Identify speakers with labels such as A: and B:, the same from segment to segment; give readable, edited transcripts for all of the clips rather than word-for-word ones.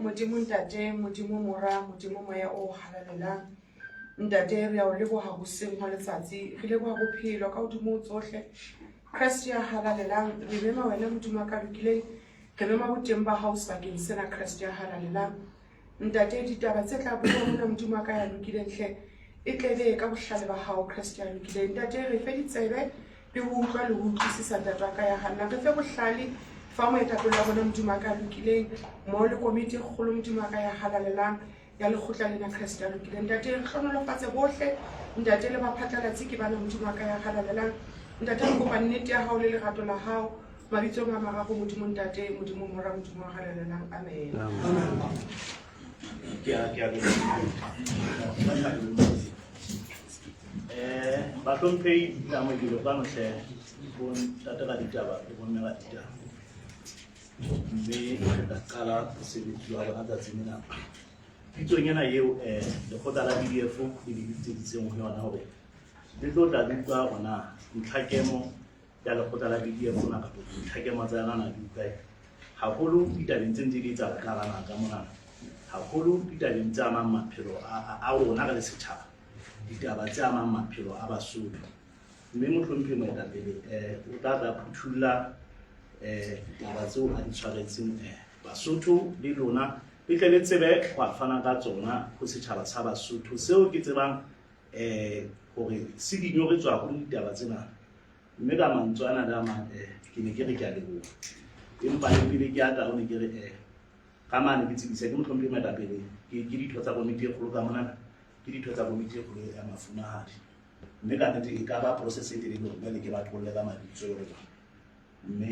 A: Modimo Ntate, Modimo Mora, Modimo Moya o Halalelang. Ntate, re a o leboha hoseng hwa letsatsi, re leboha bophelo ka hodimo ho tsohle. Kreste ya halalelang, re mema wena Modimo a ka lokileng, re mema boteng ba hao sebakeng sena Kreste ya halalelang. Ntate, ditaba tse tla bua mona Modimo a ka ya lokileng hle, e tle be ka bohlale ba hao Kreste ya lokileng. Ntate, re fe ditsebe le ho utlwa le ho utlwisisa Ntate wa ka ya halalelang. Re fe bohlale fa moetapele wa bona Modimo a ka lokileng, mo le komiti e kgolo Modimo a ka ya halalelang ya lekgotla lena Kreste ya lokileng. Ntate, re hlohonolofatse bohle, Ntate, le baphatlalatsi ke bana Modimo a ka ya halalelang. Ntate, re kopa nnete ya hao le lerato la hao mabitsong a mararo Modimo Ntate, Modimo Mora, Modimo wa halalelang. Amen.
B: Ke a leboha. Bahlomphehi le amohelo kwano hle, bo ntate raditaba le bomme raditaba. Mme re tla qala mosebetsi wa rona tsatsing lena. Pitsong ena eo lekgotla la BDF le le bitseditseng ho yona hore le tlo tla le utlwa hore na ntlhakemo ya lekgotla la BDF na kapa dintlhakemo tsa yona na di utlwa haholo ditabeng tse ntse di etsahala ka hara naha ka mona, haholo ditabeng tse amang maphelo a rona re le setjhaba, ditaba tse amang maphelo a Basotho. Mme mohlomphehi moetapele o tla tla phuthulla ditaba tseo a di tshwaretseng Basotho le lona le tle le tsebe ho a fana ka tsona ho setjhaba sa Basotho seo ke tsebang hore se di nyoretswe haholo ditaba tsena. Mme ka mantswe ana le a mang ke ne ke re ke a leboha, empa le pele ke ata o ne ke re ka mane ke tsebisa ke mohlomphehi moetapele ke ditho tsa komiti e kgolo ka monana, ke ditho tsa komiti e kgolo ya mafumahadi. Mme ka nnete e ka ba process e telele hore jwale ke ba qolle ka mabitso jwalo jwalo. Mme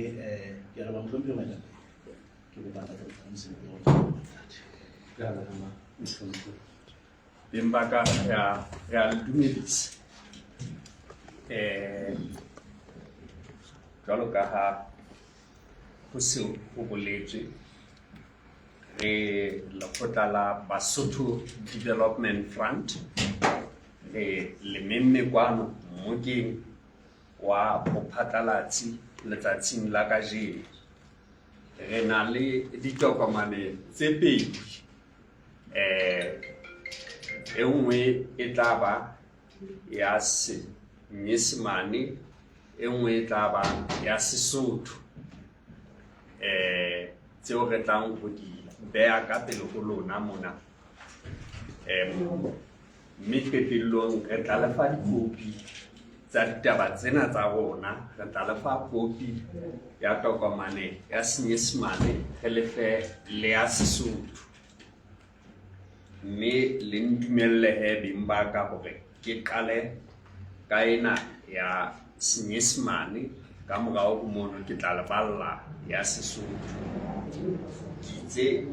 B: ke a leboha mohlomphehi moetapele, ke kopa ntate re mosebetsi wa rona ntate.
C: Ke a leboha mohlomphehi. Beng ba ka re a le dumedisa. Jwalo ka ha ho se ho boletswe, re lekgotla la Basotho Development Front, re le memme kwano mmokeng wa bophatlalatsi letsatsing la kajeno. Re na le ditokomane tse pedi. E nngwe e tla ba ya Senyesemane, e nngwe e tla ba ya Sesotho. Tseo re tlang ho di beha ka pele ho lona mona. Mme qetellong re tla le fa dikopi tsa ditaba tsena tsa rona, re tla le fa kopi ya tokomane ya Senyesemane, re le fe le ya Sesotho. Mme le ntumelle he beng ba ka hore ke qale ka ena ya Senyesemane, ka morao ho mono ke tla le balla ya Sesotho. Ke itse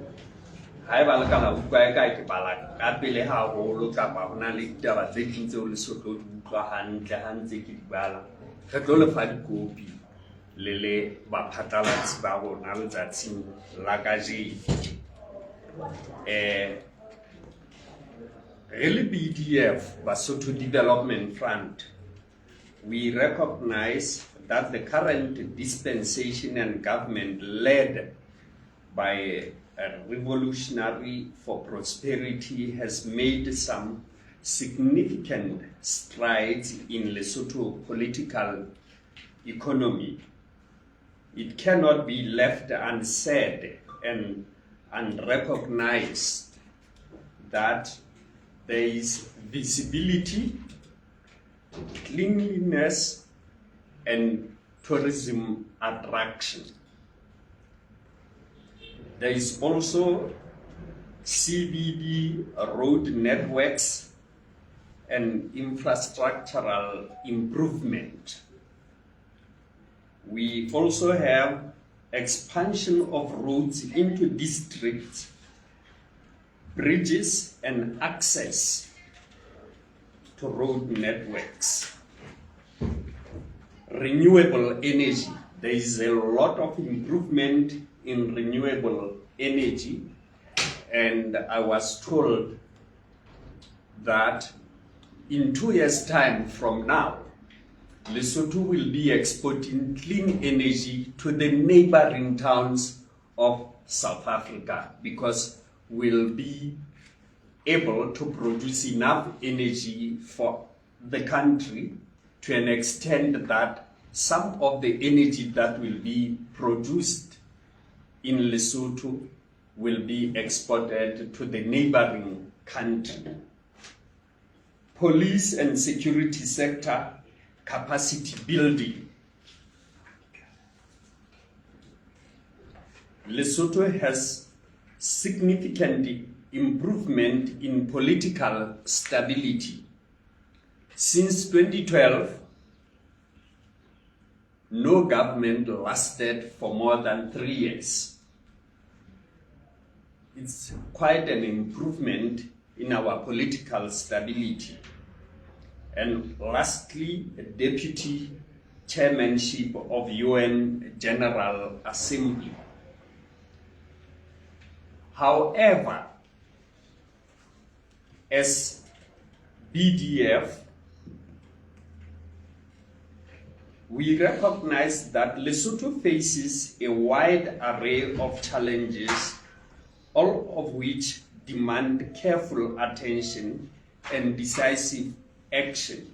C: haeba le ka la utlwa eka ke bala ka pele haholo kapa ho na le ditaba tse ding tseo le so tlo di utlwa hantle ha ntse ke di bala, re tlo le fa dikopi le le baphatlalatsi ba rona letsatsing la kajeno. Re le BDF, Basotho Development Front, we recognize that the current dispensation and government led by a revolutionary for prosperity has made some significant strides in Lesotho political economy. It cannot be left unsaid and unrecognized that there is visibility, cleanliness, and tourism attraction. There is also CBD road networks and infrastructural improvement. We also have expansion of roads into districts, bridges and access to road networks. Renewable energy. There is a lot of improvement in renewable energy, and I was told that in 2 years' time from now, Lesotho will be exporting clean energy to the neighboring towns of South Africa because will be able to produce enough energy for the country to an extent that some of the energy that will be produced in Lesotho will be exported to the neighboring country. Police and security sector capacity building. Lesotho has significant improvement in political stability. Since 2012, no government lasted for more than 3 years. It's quite an improvement in our political stability. And lastly, a deputy chairmanship of UN General Assembly. However, as BDF, we recognize that Lesotho faces a wide array of challenges, all of which demand careful attention and decisive action.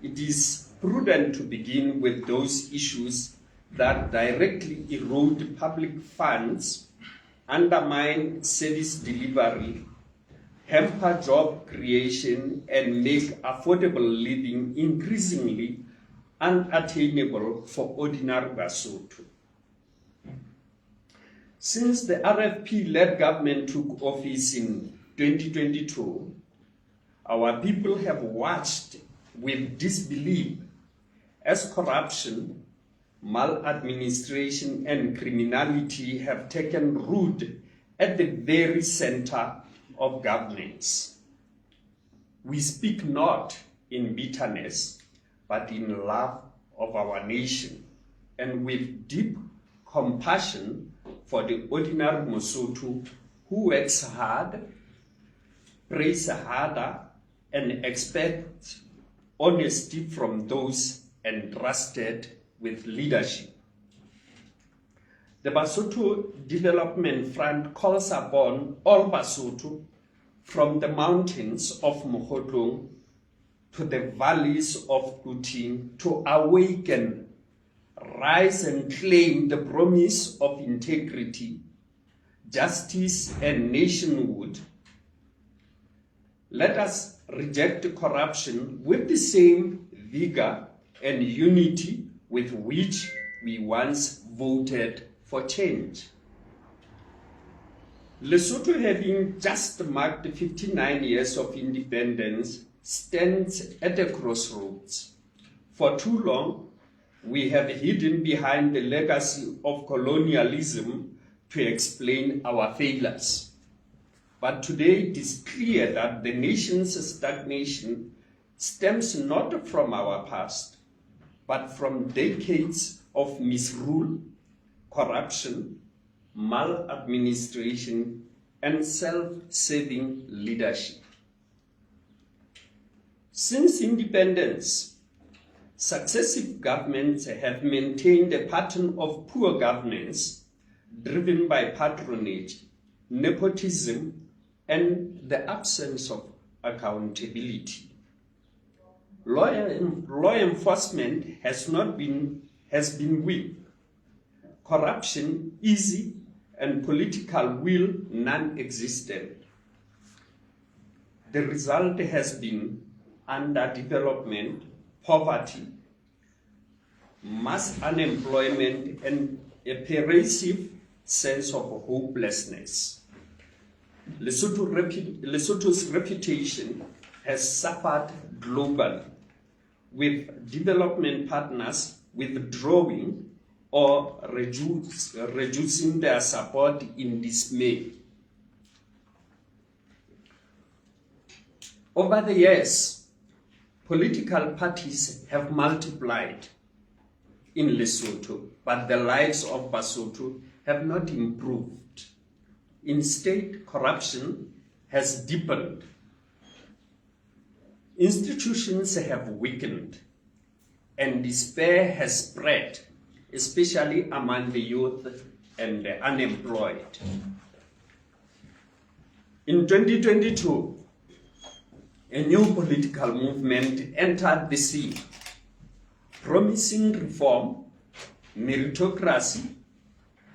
C: It is prudent to begin with those issues that directly erode public funds, undermine service delivery, hamper job creation, and make affordable living increasingly unattainable for ordinary Basotho. Since the RFP-led government took office in 2022, our people have watched with disbelief as corruption, maladministration, and criminality have taken root at the very center of governance. We speak not in bitterness, but in love of our nation and with deep compassion for the ordinary Mosotho who works hard, prays harder, and expects honesty from those entrusted with leadership. The Basotho Development Front calls upon all Basotho from the mountains of Mokhotlong to the valleys of Quthing to awaken, rise and claim the promise of integrity, justice and nationhood. Let us reject corruption with the same vigor and unity with which we once voted for change. Lesotho, having just marked 59 years of independence, stands at a crossroads. For too long, we have hidden behind the legacy of colonialism to explain our failures. But today it is clear that the nation's stagnation stems not from our past, but from decades of misrule, corruption, maladministration, and self-serving leadership. Since independence, successive governments have maintained a pattern of poor governance driven by patronage, nepotism, and the absence of accountability. Law enforcement has not been has been weak, corruption easy, and political will non-existent. The result has been underdevelopment, poverty, mass unemployment, and a pervasive sense of hopelessness. Lesotho's reputation has suffered globally, with development partners withdrawing or reducing their support in dismay. Over the years, political parties have multiplied in Lesotho, but the lives of Basotho have not improved. Instead, corruption has deepened. Institutions have weakened, and despair has spread, especially among the youth and the unemployed. In 2022, a new political movement entered the scene, promising reform, meritocracy,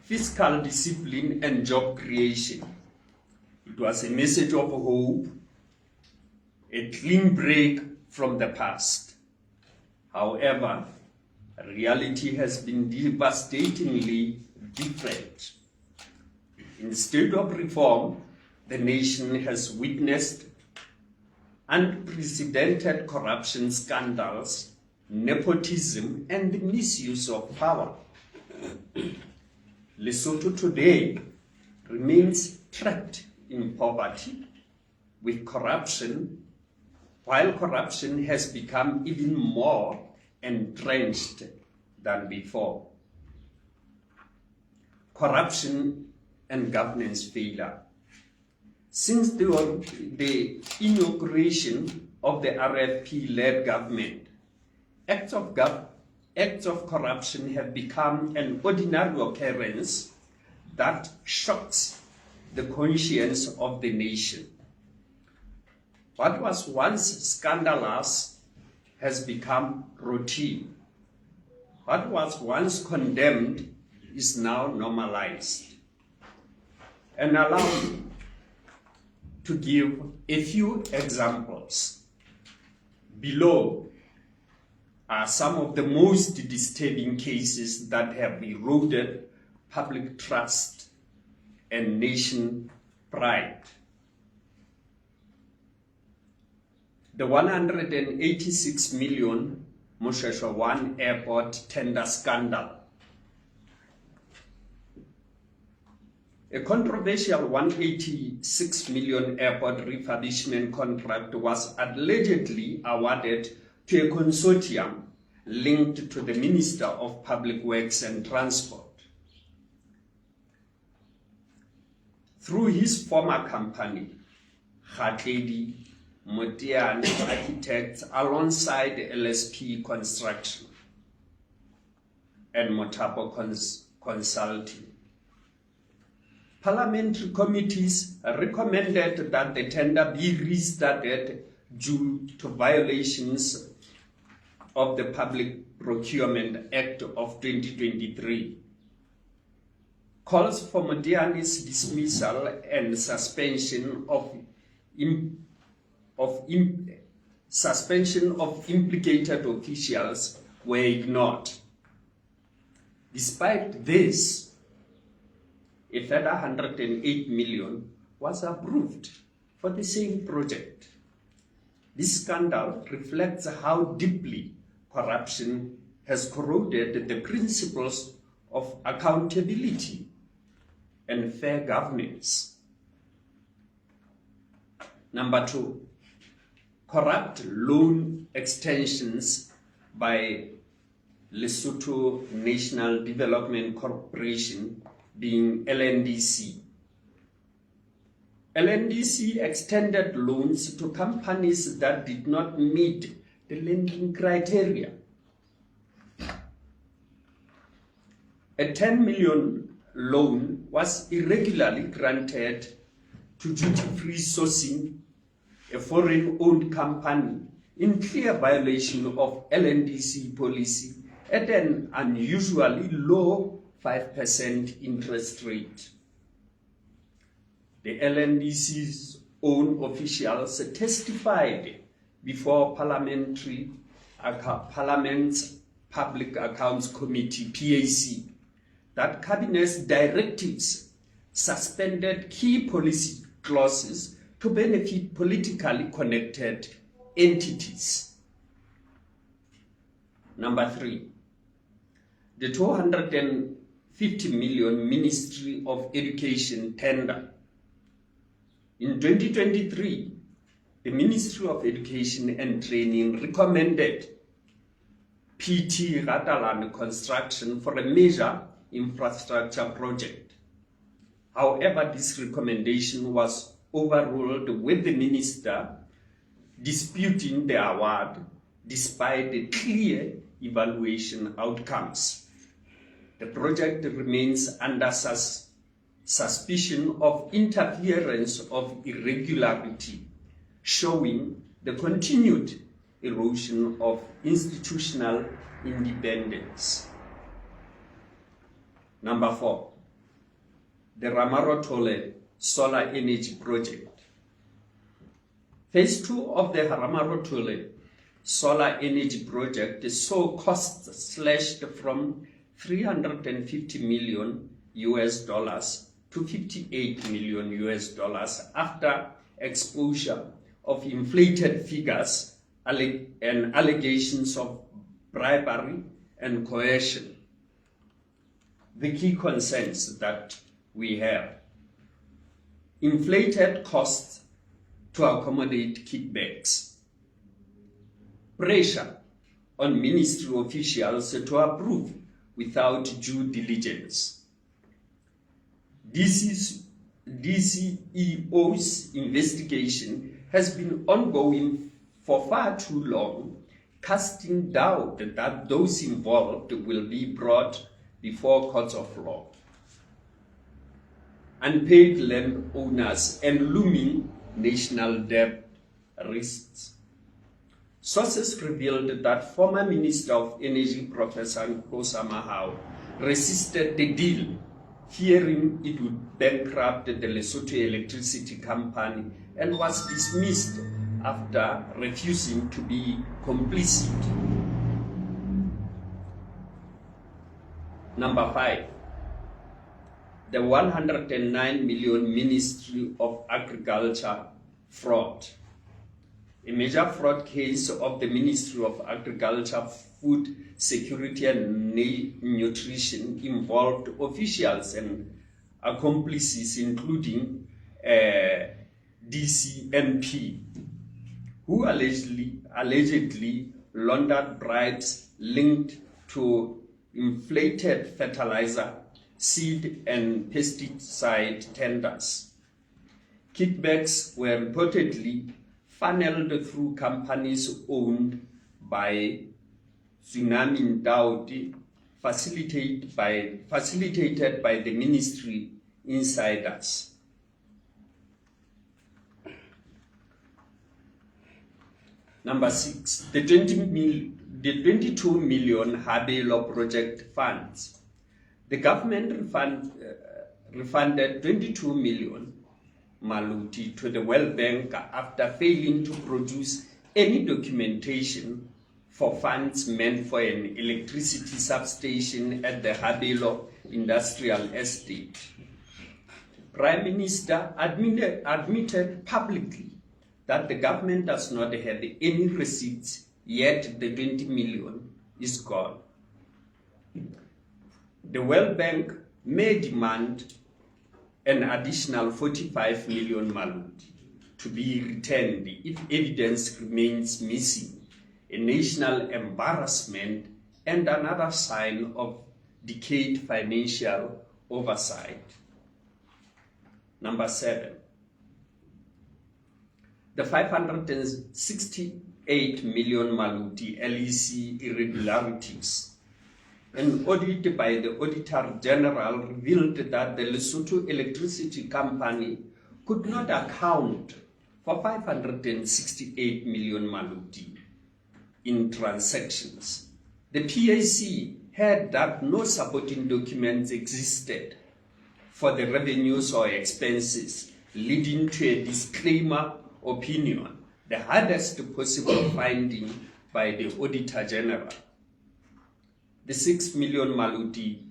C: fiscal discipline, and job creation. It was a message of hope, a clean break from the past. However, reality has been devastatingly different. Instead of reform, the nation has witnessed unprecedented corruption scandals, nepotism, and the misuse of power. Lesotho today remains trapped in poverty with corruption, while corruption has become even more entrenched than before. Corruption and governance failure. Since the inauguration of the RFP-led government, acts of corruption have become an ordinary occurrence that shocks the conscience of the nation. What was once scandalous has become routine. What was once condemned is now normalized. And allow me to give a few examples. Below are some of the most disturbing cases that have eroded public trust and nation pride. The 186 million Moshoeshoe 1 Airport tender scandal. A controversial 186 million airport refurbishment contract was allegedly awarded to a consortium linked to the Minister of Public Works and Transport. Through his former company, Khatledi Moteane Architects, alongside LSP Construction and Mothapo Consulting. Parliamentary committees recommended that the tender be restarted due to violations of the Public Procurement Act of 2023. Calls for Moteane's dismissal and suspension of implicated officials were ignored. Despite this, a further 108 million was approved for the same project. This scandal reflects how deeply corruption has corroded the principles of accountability and fair governance. Number two, corrupt loan extensions by Lesotho National Development Corporation, being LNDC. LNDC extended loans to companies that did not meet the lending criteria. A 10 million loan was irregularly granted to Duty Free Sourcing, a foreign-owned company, in clear violation of LNDC policy at an unusually low 5% interest rate. The LNDC's own officials testified before Parliament's Public Accounts Committee, PAC, that Cabinet's directives suspended key policy clauses to benefit politically connected entities. Number three, the 250 million Ministry of Education tender. In 2023, the Ministry of Education and Training recommended PT Ratalan Construction for a major infrastructure project. However, this recommendation was overruled, with the minister disputing the award despite the clear evaluation outcomes. The project remains under suspicion of interference of irregularity, showing the continued erosion of institutional independence. Number 4, the Ramarothole Solar Energy Project. Phase 2 of the Ramarothole Solar Energy Project saw costs slashed from $350 million US dollars to $58 million US dollars after exposure of inflated figures and allegations of bribery and coercion. The key concerns that we have: inflated costs to accommodate kickbacks, pressure on ministry officials to approve without due diligence. DCEO's investigation has been ongoing for far too long, casting doubt that those involved will be brought before courts of law. Unpaid landowners and looming national debt risks. Sources revealed that former Minister of Energy Professor Nkosa Mahao resisted the deal, fearing it would bankrupt the Lesotho Electricity Company, and was dismissed after refusing to be complicit. Number 5, the 109 million Ministry of Agriculture fraud. A major fraud case of the Ministry of Agriculture, Food Security and Nutrition involved officials and accomplices, including DCMP, who allegedly laundered bribes linked to inflated fertilizer, seed and pesticide tenders. Kickbacks were reportedly funneled through companies owned by Tsunami Ntaote, facilitated by the ministry insiders. Number 6, the 22 million Habelo project funds. The government refunded 22 million Maluti to the World Bank after failing to produce any documentation for funds meant for an electricity substation at the Habelo Industrial Estate. Prime Minister admitted publicly that the government does not have any receipts, yet the 20 million is gone. The World Bank may demand an additional 45 million Maluti to be returned if evidence remains missing, a national embarrassment and another sign of decayed financial oversight. Number 7, the 568 million Maluti LEC irregularities. An audit by the Auditor General revealed that the Lesotho Electricity Company could not account for 568 million Maluti in transactions. The PAC heard that no supporting documents existed for the revenues or expenses, leading to a disclaimer opinion, the hardest possible finding by the Auditor General. The 6 million Maluti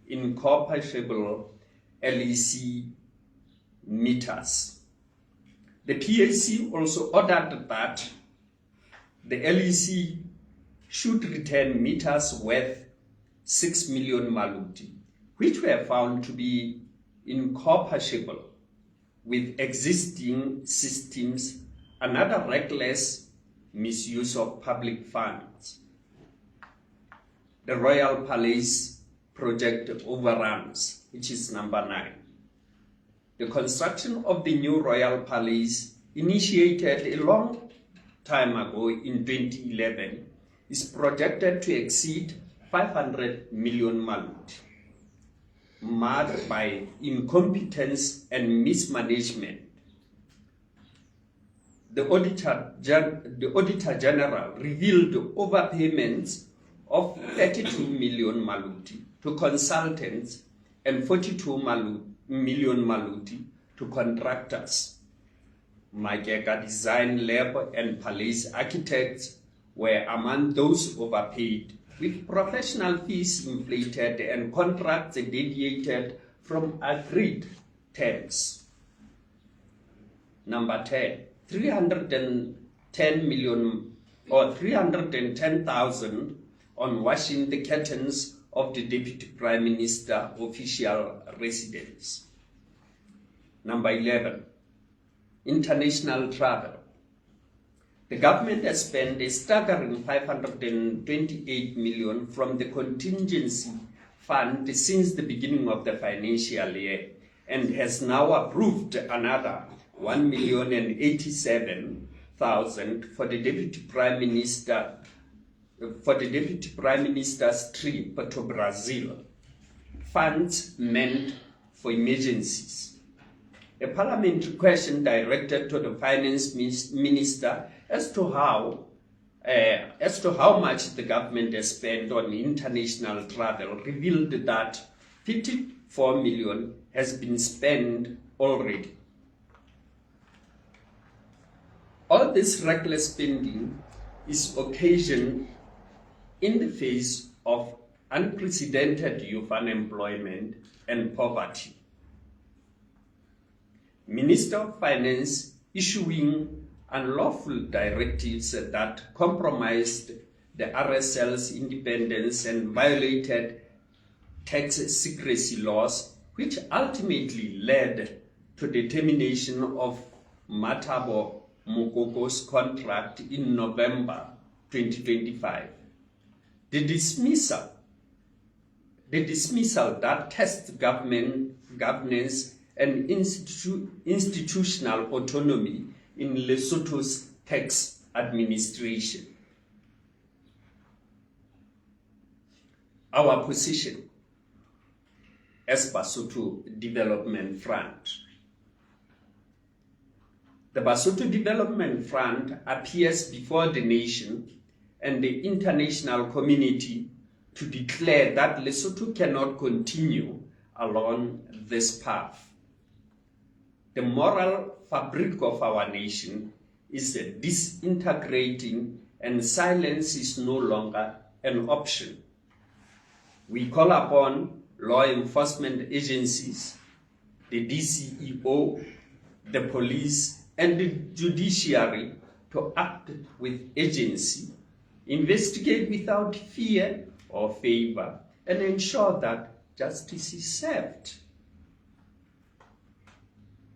C: incorporable LEC meters. The PAC also ordered that the LEC should return meters worth 6 million Maluti, which were found to be incompatible with existing systems, another reckless misuse of public funds. The Royal Palace project overruns, which is number 9. The construction of the new Royal Palace, initiated a long time ago in 2011, is projected to exceed 500 million Maluti. marred by incompetence and mismanagement. The Auditor General revealed overpayments of 32 million maluti to consultants and 42 million maluti to contractors. Makeka Design Lab and Palace Architects were among those overpaid, with professional fees inflated and contracts deviated from agreed terms. Number 10, 310 million or 310,000 on washing the curtains of the Deputy Prime Minister official residence. Number 11, international travel. The government has spent a staggering 528 million from the contingency fund since the beginning of the financial year and has now approved another 1,087,000 for the Deputy Prime Minister for the Deputy Prime Minister's trip to Brazil. Funds meant for emergencies. A parliamentary question directed to the finance minister as to how much the government has spent on international travel revealed that 54 million has been spent already. All this reckless spending is occasioned in the face of unprecedented youth unemployment and poverty. Minister of Finance issuing unlawful directives that compromised the RSL's independence and violated tax secrecy laws, which ultimately led to the termination of Mathabo Mokoko's contract in November 2025. The dismissal, the dismissal that tests government governance and institutional autonomy in Lesotho's tax administration. Our position as Basotho Development Front. The Basotho Development Front appears before the nation and the international community to declare that Lesotho cannot continue along this path. The moral fabric of our nation is disintegrating and silence is no longer an option. We call upon law enforcement agencies, the DCEO, the police, and the judiciary to act with agency, investigate without fear or favor, and ensure that justice is served.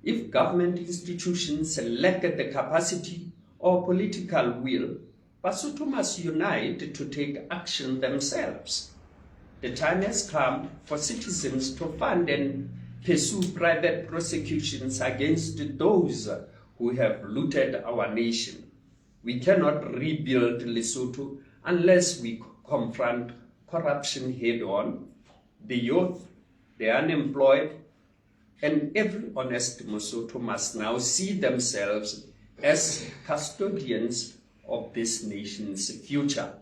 C: If government institutions lack the capacity or political will, Basotho must unite to take action themselves. The time has come for citizens to fund and pursue private prosecutions against those who have looted our nation. We cannot rebuild Lesotho unless we confront corruption head on. The youth, the unemployed, and every honest Mosotho must now see themselves as custodians of this nation's future.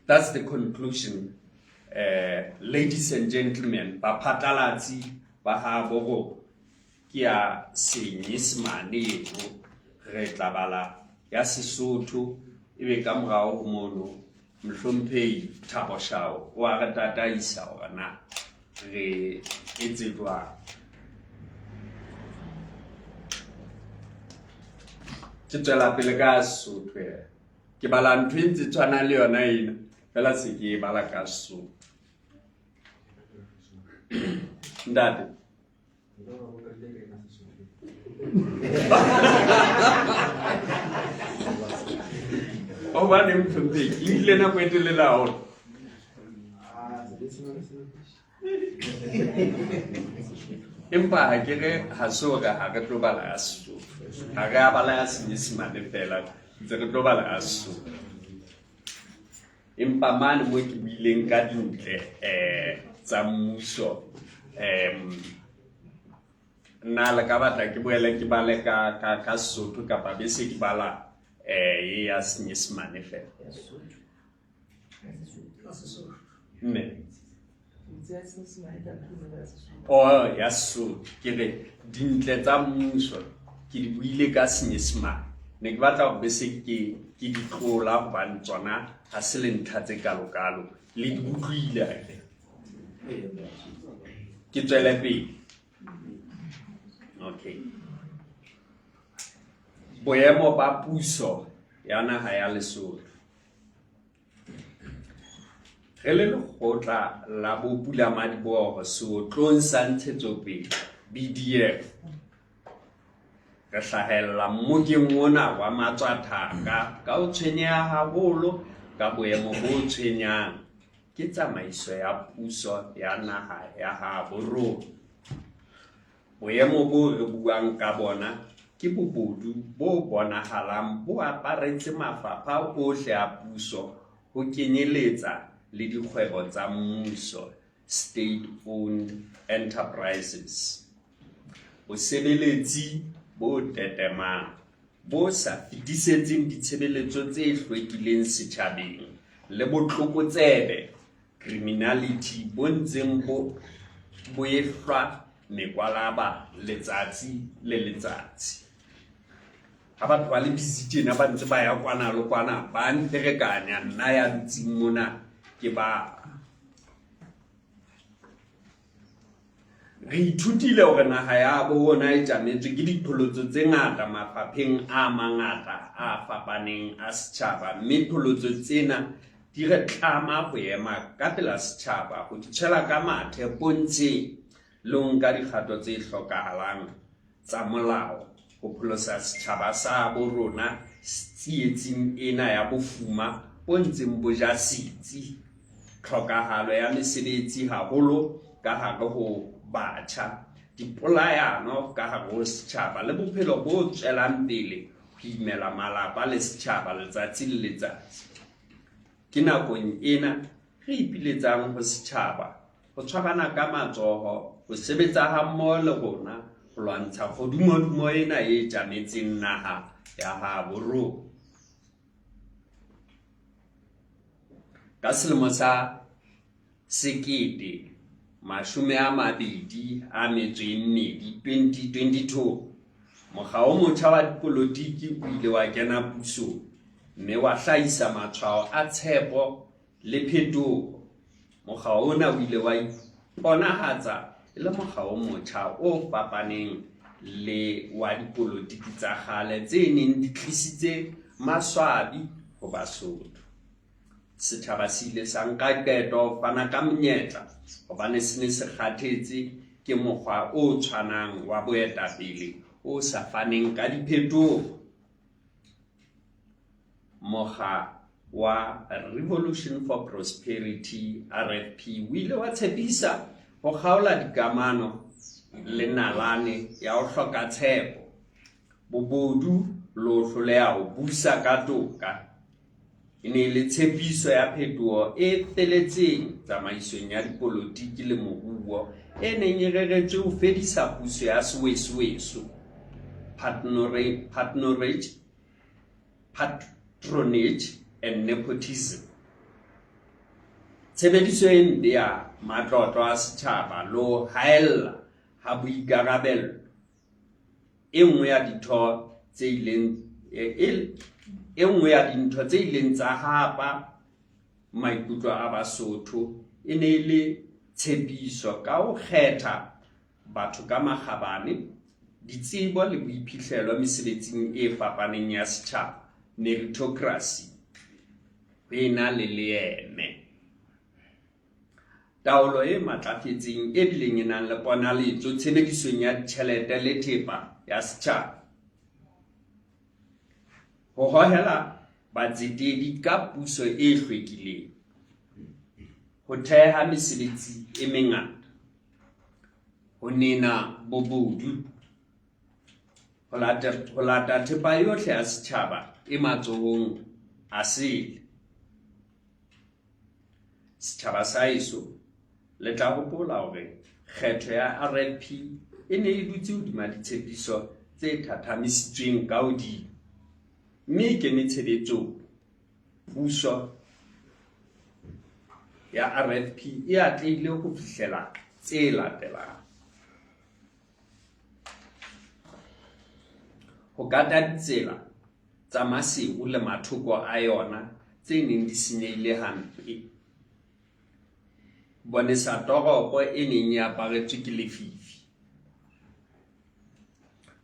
C: That's the conclusion, ladies and gentlemen. Baphatlalatsi ba ha bo ke ya Senyesemane eno, re tla bala ya Sesotho ebe ka morao ho mono Mohlomphehi Thabo Shao o a re tataisa hore na re etse jwang. Ke tswela pele ka Sesotho e. Ke bala ntho e ntse tshwanang le yona ena, fela se ke e bala ka Sesotho. Ntate. Hobaneng Mohlomphehi? Ke nkile nako e telele haholo. Empa ha ke re ha se hore ha re tlo bala ya Sesotho. Ha re a bala ya Senyesemane fela, ntse re tlo bala ya Sesotho. Empa mane mo ke buileng ka dintle tsa mmuso, nna le ka batla ke boele ke bale ka Sesotho kapa bese ke bala e ya Senyesemane fela? Mme o ya Sesotho, ke re dintle tsa mmuso ke di buile ka Senyesemane, ne ke batla gore bese ke di tlola gobane tsona ga se le ntlha tse kalokalo, le di utlwile akere. Ke tswele pele. Okay, boemo ba puso ya naha ya Lesotho. Re le lekgotla la bopulamadiboho seotlong sa ntshetsopele, BDF, re hlahella mmokeng ona wa matswathaka ka ho tshwenyeha haholo ka boemo bo tshwenyang ke tsamaiso ya puso ya naha ya habo rona. Boemo boo re buang ka bona ke bobodu bo bonahalang bo aparetse mafapha ohle a puso ho kenyeletsa le dikgwebo tsa mmuso, state-owned enterprises. Bosebeletsi bo tetemang, bo sa fetisetseng ditshebeletso tse hlwekileng setjhabeng le botlokotsebe, criminality, bo ntseng bo ehlwa mekwalaba letsatsi le letsatsi. Ha batho ba le busy tjena, ba ntse ba ya kwana le kwana, ba nterekanya nna ya dutseng mona ke ba. Re ithutile hore naha ya bo rona e tjametswe ke diqholotso tse ngata mafapheng a mangata a fapaneng a setjhaba, mme qholotso tsena di re tlama ho ema ka pela setjhaba ho di tshwela ka mathe pontsheng le ho nka dikgato tse hlokahalang tsa molao ho pholosa setjhaba sa bo rona tsietsing ena ya bofuma bo ntseng bo ja setsi, tlhokahalo ya mesebetsi haholo ka hare ho batjha, dipolayano ka hare ho setjhaba le bophelo bo tswelang pele ho imela malapa le setjhaba letsatsi le letsatsi. Ke nakong ena re ipiletsang ho setjhaba ho tshwarana ka matsoho, ho sebetsa hammoho le rona ho lwantsha kgodumodumo ena e tjametseng naha ya habo rona. Ka selemo sa 2022, 2022, mokga o motjha wa dipolotiki o ile wa kena pusong mme wa hlahisa matshwao a tshepo le phetoho. Mokga ona o ile wa iponahatsa e le mokga o motjha o fapaneng le wa dipolotiki tsa kgale tse neng di tlisitse maswabi ho Basotho. Setjhaba se ile sa nka qeto ho fana ka monyetla hobane se ne se kgathetse ke mokgwa o tshwanang wa boetapele o sa faneng ka diphetoho. Mokga wa Revolution for Prosperity, RFP, o ile wa tshepisa ho kgaola dikamano le nalane ya ho hloka tshepo, bobodu le ho hloleha ho busa ka toka. E ne e le tshepiso ya phetoho e feletseng tsamaisong ya dipolotiki le moruo e neng e reretswe ho fedisa puso ya sewesweso, patronage and nepotism. Tshebediso e mpe ya matlotlo a setjhaba le ho haella ha boikarabello. E nngwe ya ditho tse ileng e nngwe ya dintho tse ileng tsa hapa maikutlo a Basotho e ne e le tshepiso ka ho kgetha batho ka makgabane, ditsebo le boiphihlelo mesebetsing e fapaneng ya setjhaba, meritocracy, ho ena le leeme. Taolo e matlafetseng e bileng e nang le ponaletso tshebedisong ya ditjhelete le thepa ya setjhaba. Ho hohela batsetedi ka puso e hlwekileng. Ho theha mesebetsi e mengata. Ho nena bobodu. Ho lata thepa yohle ya setjhaba e matsohong a sele. Setjhaba sa heso, le tla hopola hore kgetho ya RFP e ne e dutse hodima ditshepiso tse thathamisitsweng ka hodimo, mme e kene tshebetsong. Puso ya RFP e atlehile ho fihlela tse latelang. Ho kata ditsela tsa Maseru le mathoko a yona tse neng di senyehile hampe. Bonesa toropo e neng e aparetswe ke lefifi.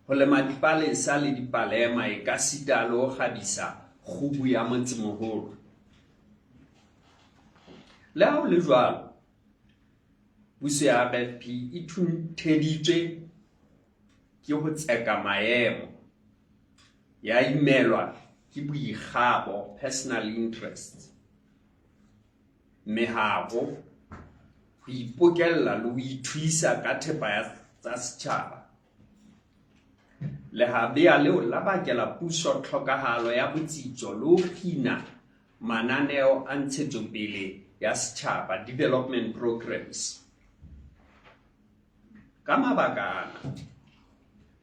C: Ho lema dipalesa le dipalema ekasita le ho kgabisa kgubu ya motsemoholo. Le ha ho le jwalo, puso ya RFP e thuntheditswe ke ho tseka maemo, ya imelwa ke boikgabo, personal interests, meharo, ho ipokella le ho ithuisa ka thepa ya tsa setjhaba. Lehabea leo la bakela puso tlhokahalo ya botsitso le ho kgina mananeo a ntshetsopele ya setjhaba, development programmes. Ka mabaka ana,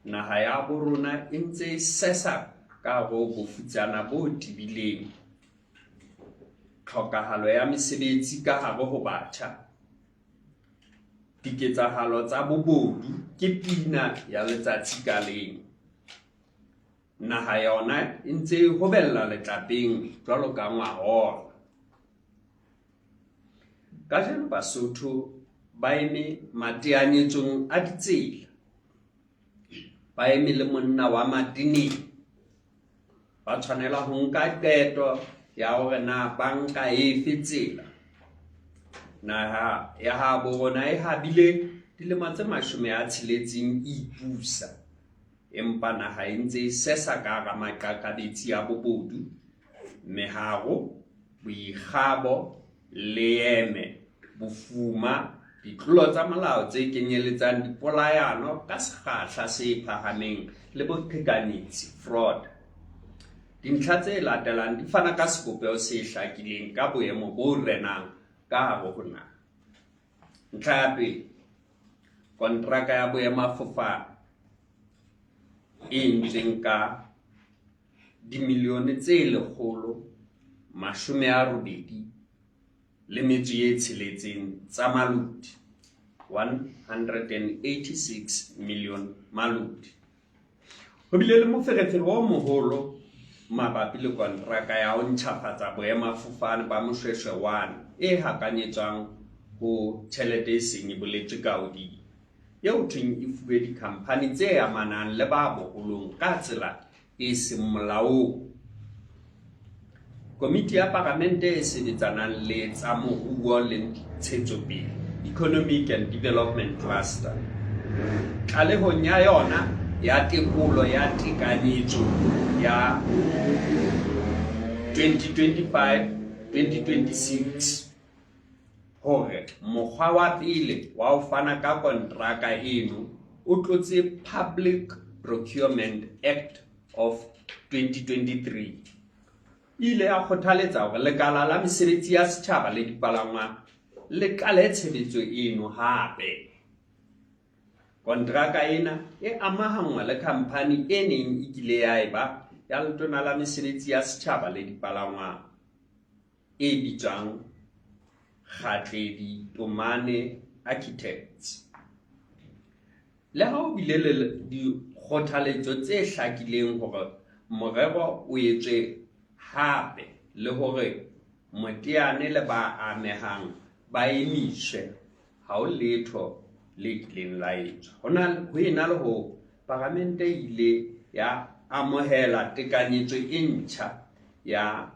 C: naha ya bo rona e ntse e sesa ka hare ho bofutsana bo tebileng, tlhokahalo ya mesebetsi ka hare ho batjha, diketsahalo tsa bobodu ke pina ya letsatsi ka leng. Naha yona e ntse e hobella letlapeng jwalo ka ngwahola. Kajeno Basotho ba eme mateanyetsong a ditsela, ba eme le monna wa mateneng. Ba tshwanela ho nka qeto ya hore na ba nka efe tsela. Naha ya habo rona e habile dilemo tse 60 e ipusa, empa naha e ntse e sesa ka hara maqakabetsi a bobodu, meharo, boikgabo, leeme, bofuma, ditlolo tsa molao tse kenyeletsang dipolayano ka sekgahla se phahameng le boqhekanyetsi, fraud. Dintlha tse latelang di fana ka sebopeho se hlakileng ka boemo bo renang ka hare ho naha. Ntlha ya pele, kontraka ya boemafofane e entsweng ka dimilione tse 186 tsa maloti, 186 million maloti. Ho bile le moferefere o moholo mabapi le kontraka ya ho ntjhafatsa boemafofane ba Moshoeshoe 1 e hakanyetswang ho tjhelete e seng e boletswe ka hodimo, eo thweng e fuwe dikhamphani tse amanang le ba boholong ka tsela e seng molaong. Komiti ya Palamente e sebetsanang le tsa moruo le ntshetsopele, Economic and Development Cluster, tlalehong ya yona ya tekolo ya tekanyetso ya 2025-2026 hore mokgwa wa pele wa ho fana ka kontraka eno o tlotse Public Procurement Act of 2023. E ile ya kgothaletsa hore lekala la mesebetsi ya setjhaba le dipalangwang le qale tshebetso eno hape. Kontraka ena e amahanngwa le khamphani e neng e kile ya eba ya Letona la Mesebetsi ya Setjhaba le Dipalangwang e bitswang Kgatledi Tomane Architects. Le ha ho bile le dikgothaletso tse hlakileng hore morero o etswe hape le hore moteane le ba amehang ba emiswe, ha ho letho le kileng la etswa. Ho ena le hoo, Palamente e ile ya amohela tekanyetso e ntjha ya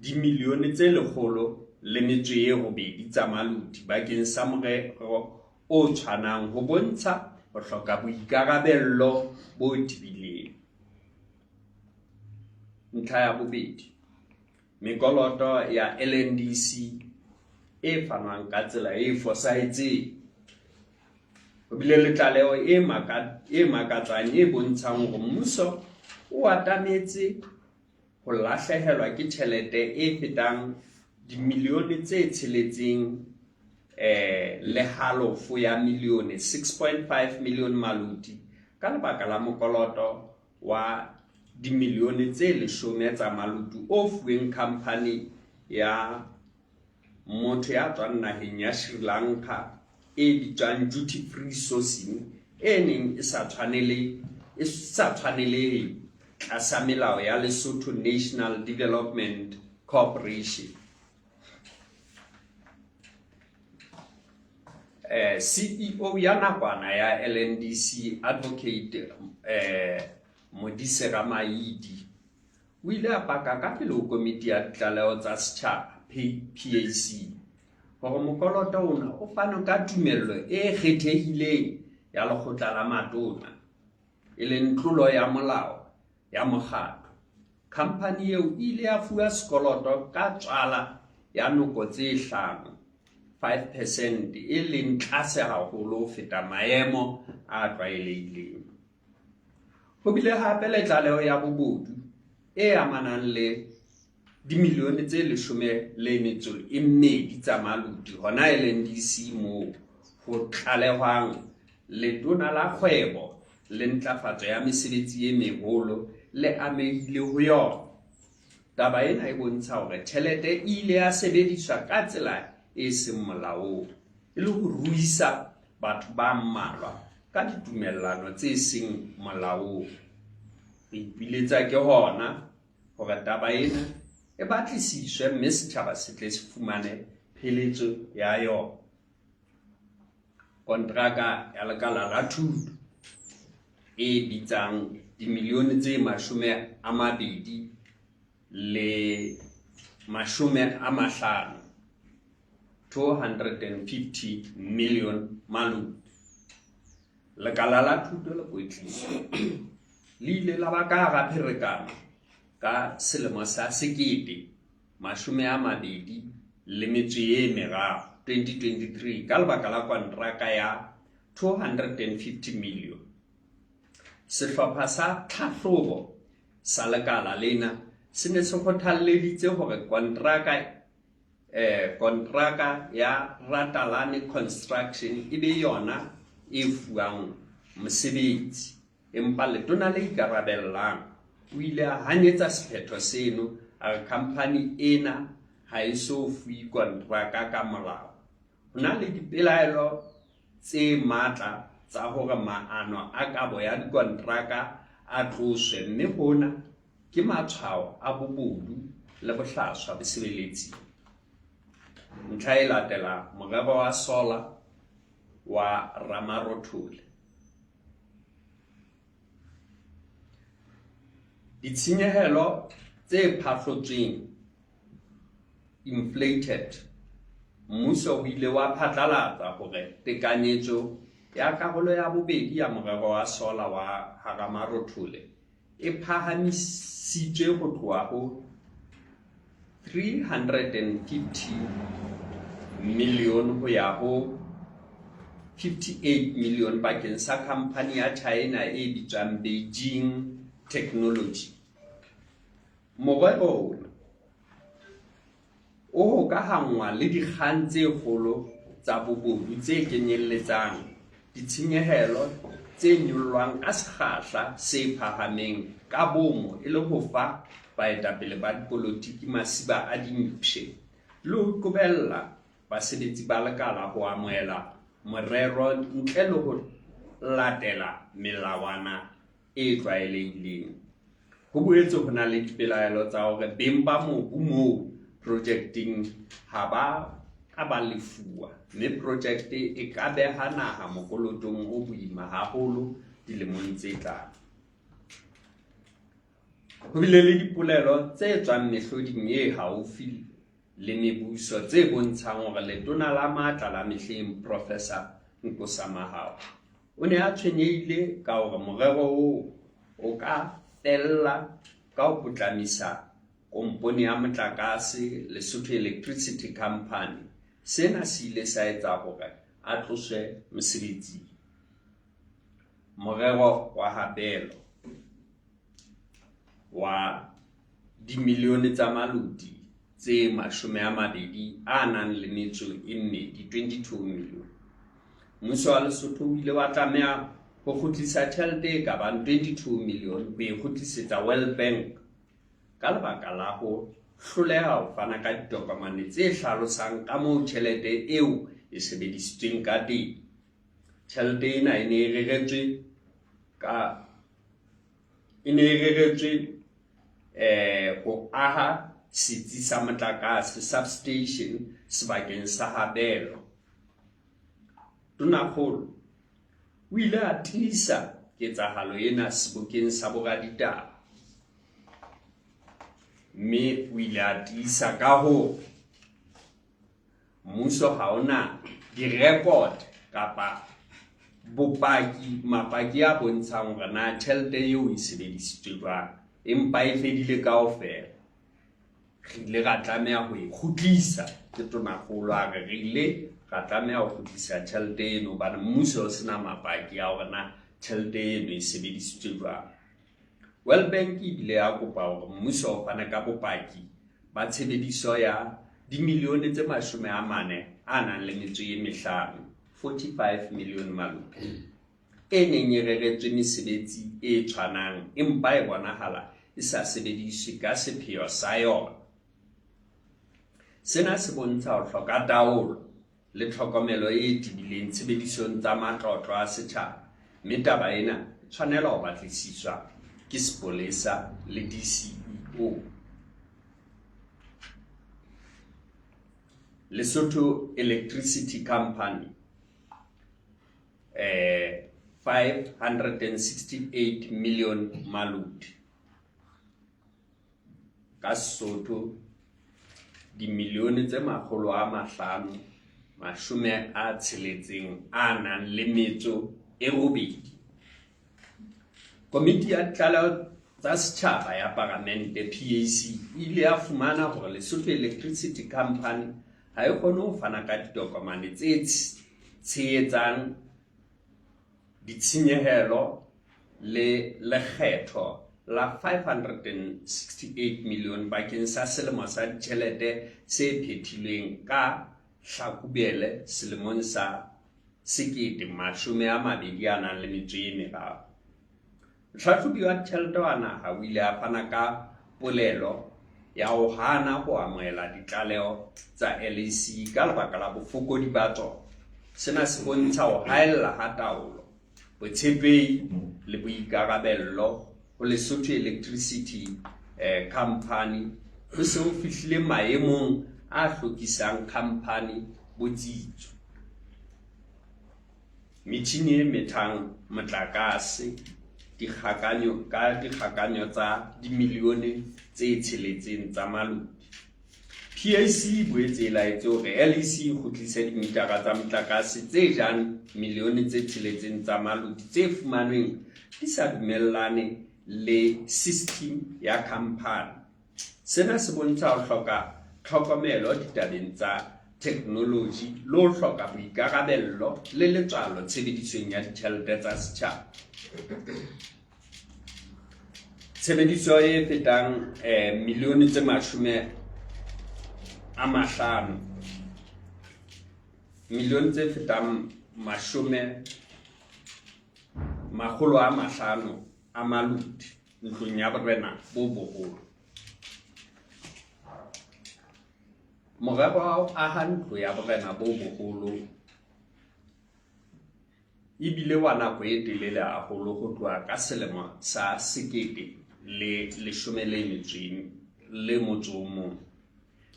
C: dimilione tse 108 tsa maloti bakeng sa morero o tshwanang ho bontsha ho hloka boikarabello bo tebileng. Ntlha ya bobedi, mekoloto ya LNDC e fanwang ka tsela e fosahetseng. Ho bile le tlaleho e makatsang e bontshang hore mmuso o atametse ho lahlehelwa ke tjhelete e fetang Dimilione tse tsheletseng eh, le halofo ya milione, 6.5 million maluti, ka lebaka la mokoloto wa dimilione tse leshome tsa maluti o fuweng khampani ya motho ya tswang naheng ya Sri Lanka e bitswang Duty Free Sourcing e neng e sa tshwanele e sa tshwanelehe tlasa melao ya Lesotho National Development Corporation. Eh, CEO ya nakwana ya LNDC Advocate eh, Modise Ramaidi o ile a paka ka pele ho komiti ya ditlaleho tsa setjhaba PAC hore mokoloto ona o fane ka tumello e kgethehileng ya lekgotla la matona e leng tlolo ya molao ya mokgatlo. Khamphani eo e ile ya fuwa sekoloto ka tswala ya noko tse hlano, 5 percent, e leng tlase haholo ho feta maemo a tlwaelehileng. Ho bile hape le tlaleho ya bobodu e amanang le dimilione tse leshome le metso e mmedi tsa maluti hona LNDC moo ho tlalehwang letona la kgwebo le ntlafatso ya mesebetsi e meholo le amehile ho yona. Taba ena e bontsha hore tjhelete e ile ya sebediswa ka tsela e seng molaong e le ho ruisa batho ba mmalwa ka ditumellano tse seng molaong. Re ipiletsa ke hona hore taba ena e batlisiswe mme setjhaba se tle se fumane pheletso ya yona. Kontraka ya lekala la thuto e bitsang dimilione tse mashome a mabedi le mashome a mahlano 250 million maluti. Lekala la thuto le kwetliso le ile la ba ka hara pherekano ka selemo sa sekete mashome a mabedi le metso e meraro 2023 ka lebaka la kontraka ya 250 million. Sehlopha sa tlhahlobo sa lekala lena se ne se kgothalleditse hore kontraka eh, kontraka ya Ratalane Construction e be yona e fuwang mosebetsi. Empa letona le ikarabellang o ile a hanyetsa sephetho seno, a re khamphani ena ha e so fuwe kontraka ka molao. Ho na le dipelaelo tse matla tsa hore maano a kabo ya dikontraka a tloswe mme hona ke matshwao a bobodu le bohlaswa bosebeletsing. Ntlha e latelang, morero wa solar wa Ramarothole. Ditshenyehelo tse phahlotsweng, inflated, mmuso o ile wa phatlalatsa hore tekanyetso ya karolo ya bobedi ya morero wa solar wa Haramarothole e phahamisitswe ho tloha ho 350 million ho ya ho 58 million bakeng sa khampani ya China e bitswang Beijing Technology. Morero ona O hokahanngwa le dikgang tse kgolo tsa bobodu tse kenyelletsang ditshenyehelo tse nyollwang ka sekgahla se phahameng ka boomo e le ho fa baetapele ba dipolotiki masiba a dimpshe le ho qobella basebetsi ba lekala ho amohela morero ntle le ho latela melawana e tlwaelehileng. Ho boetse ho na le dipelaelo tsa hore beng ba mobu moo projekteng ha ba ka ba lefuwa mme projekte e ka beha naha mokolotong o boima haholo dilemong tse tlang. Ho bile le dipolelo tse tswang mehloding e haufi le mebuso tse bontshang hore letona la matla la mehleng Professor Nkosa Mahao O ne a tshwenyehile ka hore morero oo o ka fella ka ho potlamisa kompone ya motlakase Lesotho Electricity Company. Sena se ile sa etsa hore a tloswe mosebetsing. Morero wa Habelo wa dimilione tsa maluti. tse 22, 22 million. Mmuso wa Lesotho o ile wa tlameha ho kgutlisa tjhelete e ka bang 22 million ho e kgutlisetsa World Bank ka lebaka la ho hloleha ho fana ka ditokomane tse hlalosang ka moo tjhelete eo e sebedisitsweng ka teng. Tjhelete ena e ne e reretswe ka e ne e reretswe ho aha setsi sa motlakase substation sebakeng sa Habelo. Tonakgolo o ile a tiisa ketsahalo ena sebokeng sa boraditaba mme o ile a tiisa ka hore mmuso ha ona di-record kapa bopaki mapaki a bontshang hore na tjhelete eo e sebedisitswe jwang empa e fedile kaofela. Re ile ra tlameha ho e kgutlisa ke tonakgolo a re re ile ra tlameha ho kgutlisa tjhelete eno hobane mmuso o sena mapaki a hore na tjhelete eno e sebedisitswe jwang. World Bank e bile ya kopa hore mmuso o fane ka bopaki ba tshebediso ya dimilione tse 45, 45 million maluti, e neng e reretswe mesebetsi e tshwanang empa e bonahala e sa sebediswe ka sepheo sa yona. Sena se bontsha ho hloka taolo le tlhokomelo e tebileng tshebedisong tsa matlotlo a setjhaba, mme taba ena e tshwanela ho batlisiswa ke sepolesa le DCEO. Lesotho Electricity Company 568 million maluti ka Sesotho dimilione tse 568. Komiti ya Ditlaleho tsa Setjhaba ya Palamente PAC e ile ya fumana hore Lesotho Electricity Company ha e kgone ho fana ka ditokomane tse tshehetsang ditshenyehelo le lekgetho la 568 million bakeng sa selemo sa ditjhelete se phethilweng ka Hlakubele selemong sa 2023. Mohlahlobi wa ditjhelete wa naha o ile a fana ka polelo ya ho hana ho amohela ditlaleho tsa LEC ka lebaka la bofokodi ba tsona. Sena se bontsha ho haella ha taolo, botshepehi le boikarabello ho Lesotho Electricity Company ho se ho fihlile maemong a hlokisang khampani botsitso. Metjhini e methang motlakase dikgakanyo ka dikgakanyo tsa dimilione tse 6 tsa maluti. PAC e boetse e laetse hore LEC e kgutlise dimitara tsa motlakase tse jang milione tse 6 tsa maluti tse fumanweng di sa dumellane le system ya khampani. Sena se bontsha ho hloka tlhokomelo ditabeng tsa theknoloji le ho hloka boikarabello le letswalo tshebedisong ya ditjhelete tsa setjhaba. Tshebediso e fetang milione tse 50, milione tse fetang 500 a maluti ntlong ya borena bo boholo. Morero wa ho aha ntlo ya borena bo boholo ebile wa nako e telele haholo ho tloha ka selemo sa 2011.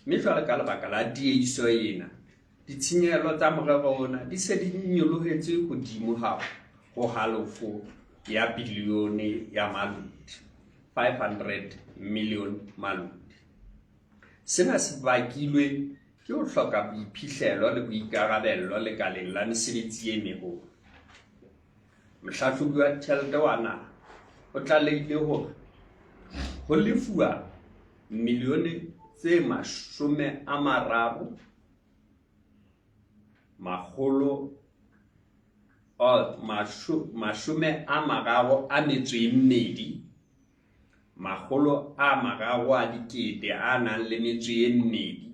C: Mme jwale ka lebaka la tiehiso ena, ditshenyehelo tsa morero ona di se di nyolohetse hodimo ho halofo ya bilione ya maluti, 500 million maluti. Sena se bakilwe ke ho hloka boiphihlelo le boikarabello lekaleng la mesebetsi e meholo. Mohlahlobi wa ditjhelete wa naha o tlalehile hore ho lefuwa milione tse 30 makgolo 32 300 000 a nang le metso e mmedi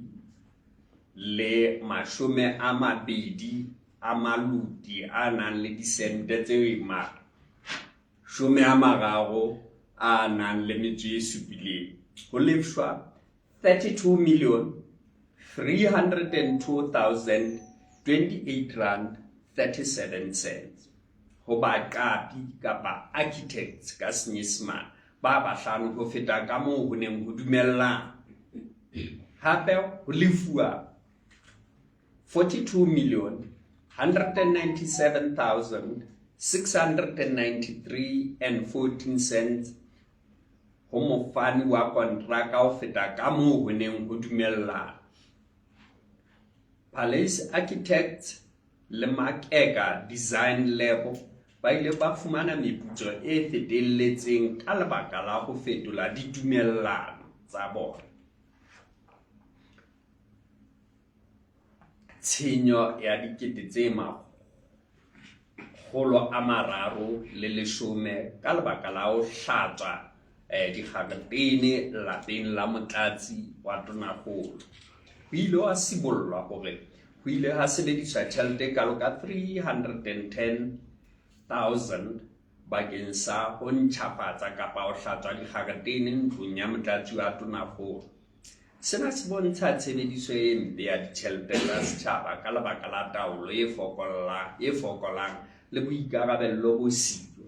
C: le 20 a maluti a nang le disente tse 30 a nang le metso e supileng ho lefshwa 32 million 302 028 rand 37 cents ho baqapi kapa architects ka Senyesemane ba bahlano ho feta kamoo ho neng ho dumellana. Hape ho lefuwa 42 million 197 693 and 14 cents ho mofani wa kontraka ho feta kamoo ho neng ho dumellana. Palace Architects le Makeka Design Lab ba ile ba fumana meputso e fetelletseng ka lebaka la ho fetola ditumellano tsa bona. Tshenyo ya 310,000 ka lebaka la ho hlatswa dikgaretene lapeng la motlatsi wa tonakgolo. Ho ile ha sibollwa hore ho ile ha sebediswa tjhelete e kalo ka 310,000 bakeng sa ho ntjhafatsa kapa ho hlatswa dikgaretene ntlong ya motlatsi wa tonakgolo. Sena se bontsha tshebediso e mpe ya ditjhelete tsa setjhaba ka lebaka la taolo e fokolang le boikarabello bo siyo.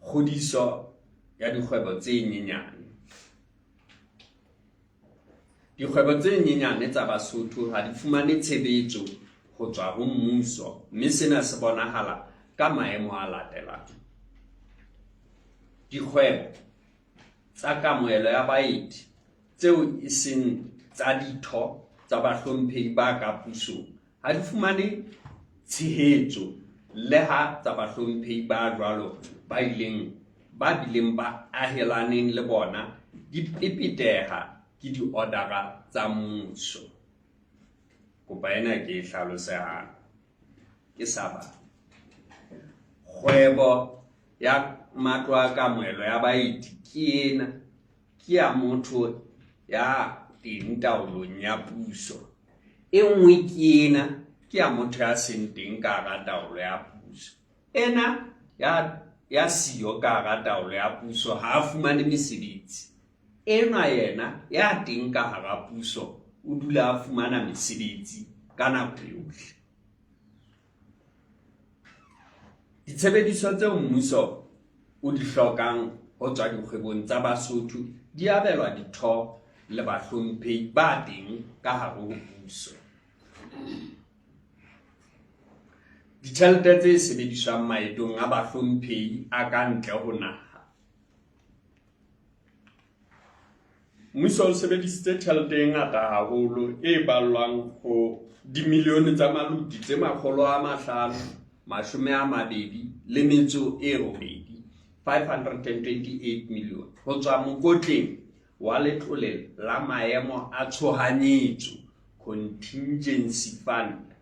C: Kgodiso ya dikgwebo tse nyenyane. Dikgwebo tse nyenyane tsa Basotho ha di fumane tshebetso ho tswa ho mmuso, mme sena se bonahala ka maemo a latelang. Dikgwebo tsa kamohelo ya baeti tseo e seng tsa ditho tsa bahlomphehi ba ka pusong ha di fumane tshehetso le ha tsa bahlomphehi ba jwalo ba ileng ba bileng ba ahelaneng le bona di pepeteha ke diodara tsa mmuso. Kopa ena ke e hlalosehang ke sa ba kgwebo ya matlo a kamohelo ya baeti ke ena ke ya motho ya teng taolong ya puso. E nngwe ke ena ke ya motho ya seng teng ka hara taolo ya puso. Ena ya siyo ka hara taolo ya puso ha a fumane mesebetsi. Enwa yena ya teng ka hara puso o dula a fumana mesebetsi ka nako yohle. Ditshebediswa tseo mmuso o di hlokang ho tswa dikgwebong tsa Basotho di abelwa ditho le bahlomphehi ba teng ka hare ho puso. Ditjhelete tse sebediswang maetong a bahlomphehi a ka ntle ho naha. Mmuso o sebedisitse tjhelete e ngata haholo e ballwang ho dimilione tsa maluti tse 528, 528 million, ho tswa mokotleng wa letlole la maemo a tshohanyetso, contingency fund,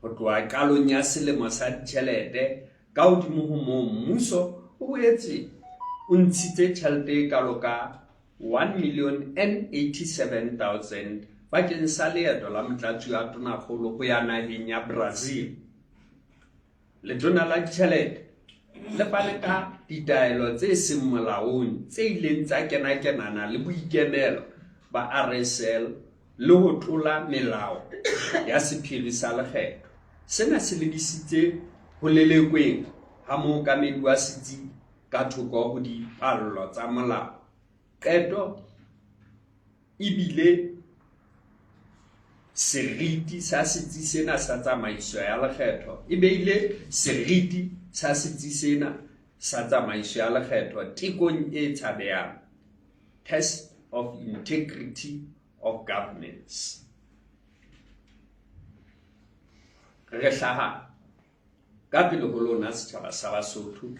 C: ho tloha qalong ya selemo sa ditjhelete. Ka hodimo ho moo, mmuso o boetse o ntshitse tjhelete e kalo ka 1 million and 87 000 bakeng sa leeto la motlatsi wa tonakgolo ho ya naheng ya Brazil. Letona la ditjhelete le fane ka ditaelo tse seng molaong tse ileng tsa kenakenana le boikemelo ba RSL le ho tlola melao ya sephiri sa lekgetho. Sena se lebisitse ho lelekweng ha mookamedi wa setsi ka thoko ho dipallo tsa molao. Qeto ebile seriti sa setsi sena sa tsamaiso ya lekgetho e beile seriti sa setsi sena sa tsamaiso ya lekgetho tekong e tshabehang, test of integrity of governance. Re hlaha ka pele ho lona setjhaba sa Basotho,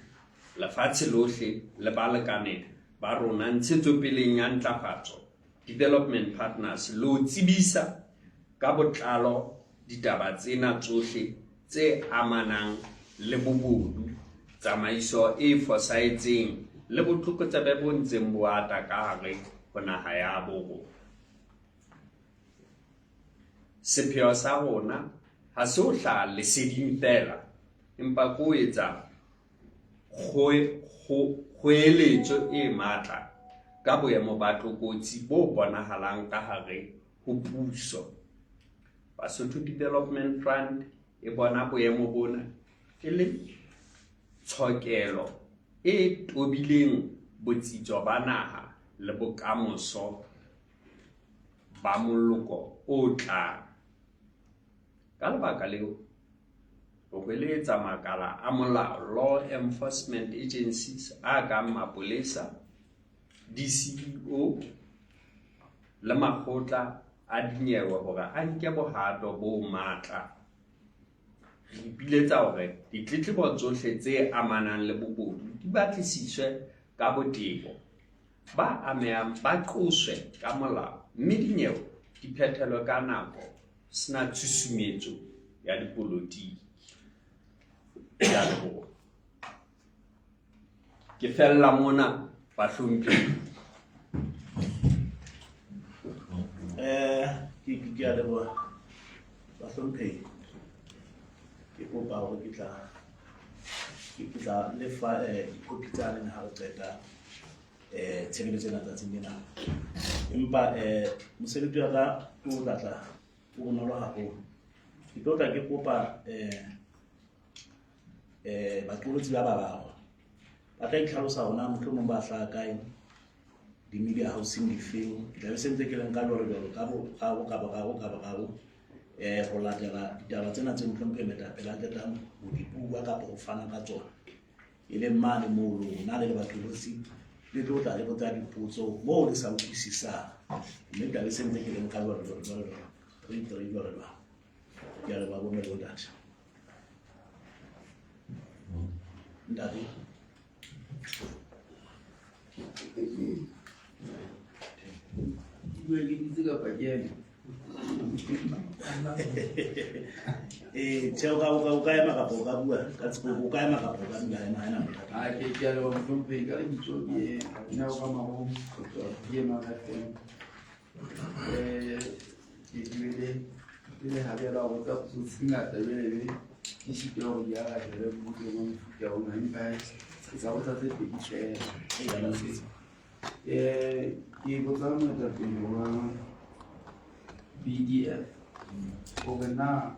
C: lefatshe lohle le balekane ba rona ntshetsopeleng ya ntlafatso, development partners, le ho tsebisa ka botlalo ditaba tsena tsohle tse amanang le bobodu tsamaiso e fosahetseng le botlokotsebe bo ntseng bo ata ka hare ho naha ya bo rona. Sepheo sa rona ha se ho hlaha leseding feela, empa ke ho etsa kgoeletso e matla ka boemo ba tlokotsi bo bonahalang ka hare ho puso. Basotho Development Front e bona boemo bona e le tshokelo e tobileng botsitso ba naha le bokamoso ba moloko o tlang. Ka lebaka leo, re hweletsa makala a molao, law enforcement agencies, a kang mapolesa, DCEO le makgotla a dinyewe hore a nke bohato bo matla. Re ipiletsa hore ditletlebo tsohle tse amanang le bobodu di batlisiswe ka botebo, ba amehang ba qoswe ka molao mme dinyewe di phethelwe ka nako ho sena tshusumetso ya dipolotiki. Ke a leboha. Ke fella mona bahlomphehi.
B: Eh, ke ke a leboha bahlomphehi. Ke kopa hore ke tla ke tla lefa eh dikopi tsa lena ha re qeta eh tshebeletso ena tsatsing lena. Empa eh mosebetsi wa ka o tla tla o bonolo haholo. Ke tlo tla ke kopa eh eh baqolotsi ba bararo ba tla itlhalosa hore na mohlomong ba hlaha kae di-media houseng difeng ke tlabe sentse ke leng ka jwalo jwalo ka boraro ka boraro ka boraro um ho latela ditaba tsena tse mohlompheng metapele a qetang ho di bua kapa ho fana ka tsona e leng mane moo lona le le baqolotsi le tlo tla le botsa dipotso moo le sa utlwisisang mme tlabe sentse ke leng ka jwalo jwalo jwalo jwalo three three jwalo jwalo ke a leboha bomme le bontate ntate
D: Bue ke ditse kapa ke eme?
B: Ee, tjhe, o ka ema kapa o ka bua ka o ka ema kapa o ka dula ema ha ena bothata.
D: A ke ke a leboha mohlomphehi ka lebitso ke Neo Ramarong ho tswa BMR FM. Eh ke bile ke le habela ho botsa potso tse ngata jwale be ke sitwa hore di arabele motseng wa mofuta ona empa ke tla botsa tse pedi feela. Eh ke botsa moetapele wa BDF hore na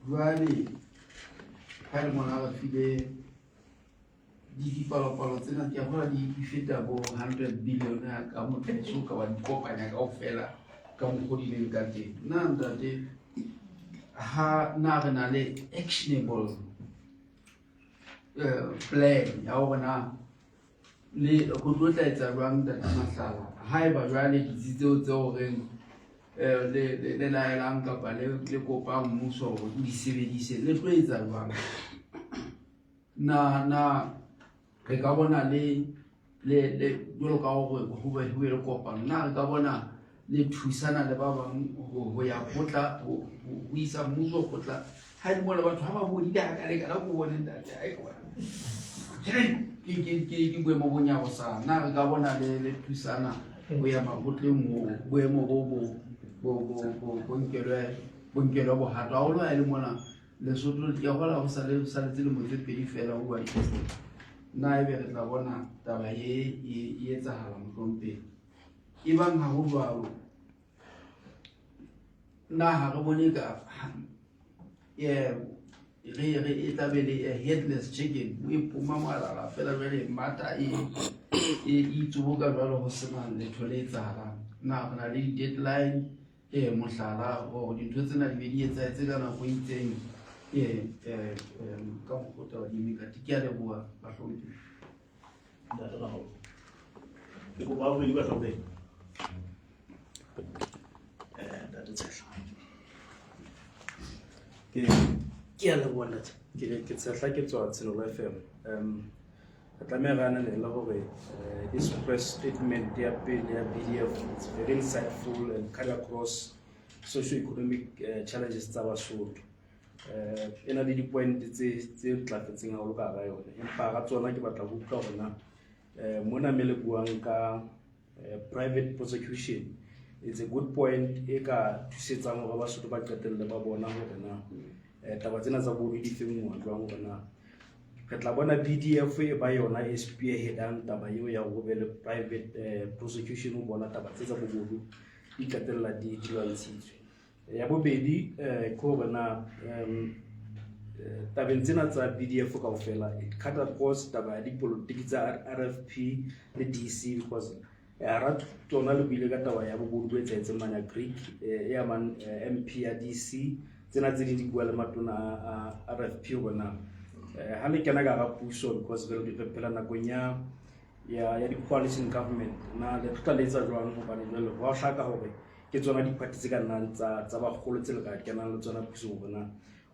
D: jwale ha e le mona re file dipalopalo tsena ke a kgolwa di feta bo 100 billion ka motho so ka wa di kopanya kaofela ka mokgwa di leng ka teng. Na ntate ha na re na le actionable plan ya hore na le ho tlo tla etsa jwang ntate Mahlala haeba jwale ditsi tseo tse horeng le laelang kapa le kopang mmuso hore o di sebedise le tlo etsa jwang? Na na re ka bona le le le jwalo ka hore ho be ho be le kopano na re ka bona le thusana le ba bang ho ya kgotla ho isa mmuso kgotla ha e le mona batho ha ba bodile ha ka lekana ko bone ntate ha e ke ke ke ke boemo bo nyarosang na re ka bona le le thusana ho ya makgotleng ho boemo bo bo bo bo bo nkelwe bohato haholo ha e le mona Lesotho ke gola go sale saletse lemo tse pedi fela o bua na ebe re tla bona taba e e etsahala mohlomphehi e bang ha ho jwalo na ha re bone ka re re e tla be le a headless chicken o e poma moalala fela jwale mata e e itsoboka jwalo ho sena letho le etsahalang na re na le di-deadline Ee, mohlala, hore dintho tsena di be di etsahetse ka nako e itseng ee ka mokgwa o taba di eme ka teng. Ke a leboha bahlomphehi.
B: Ntate Raholo. Ke kopa bobedi bahlomphehi. Eh, Ntate Tshehla.
E: Ke
B: Ke a leboha ntate.
E: ke Tshehla ke tswa Tshenolo FM. Re tlameha re ananele hore this press statement ya pele ya BDF it's very insightful and cut across socio-economic challenges tsa Basotho. E na le di-point tse ntlafetseng haholo ka hara yona, empa hara tsona ke batla ho utlwa hore na mona me le buang ka private prosecution, it's a good point e ka thusetsang hore Basotho ba qetelle ba bona hore na taba tsena tsa bobodu di fenngwa jwang, hore na re tla bona BDF e ba yona e spearheadang taba eo ya hore ho be le private prosecution ho bona taba tse tsa bobodu di qetella di lwantshitswe. Ya bobedi, ke hore na tabeng tsena tsa BDF kaofela it cut across taba ya dipolotiki tsa RFP le DC, because hara tsona le buile ka taba ya bobodu bo etsahetseng mane ya Greek, e amang MP ya DC. Tsena tse ding di bua le matona a RFP hore na ha le kena ka hara puso, because re phela nakong ya di-coalition government, na le tlo tla le etsa jwang, hobane jwale ho a hlaka hore ke tsona di-party tse ka nnang tsa bagolo tse le ka kenang le tsona puso, hore na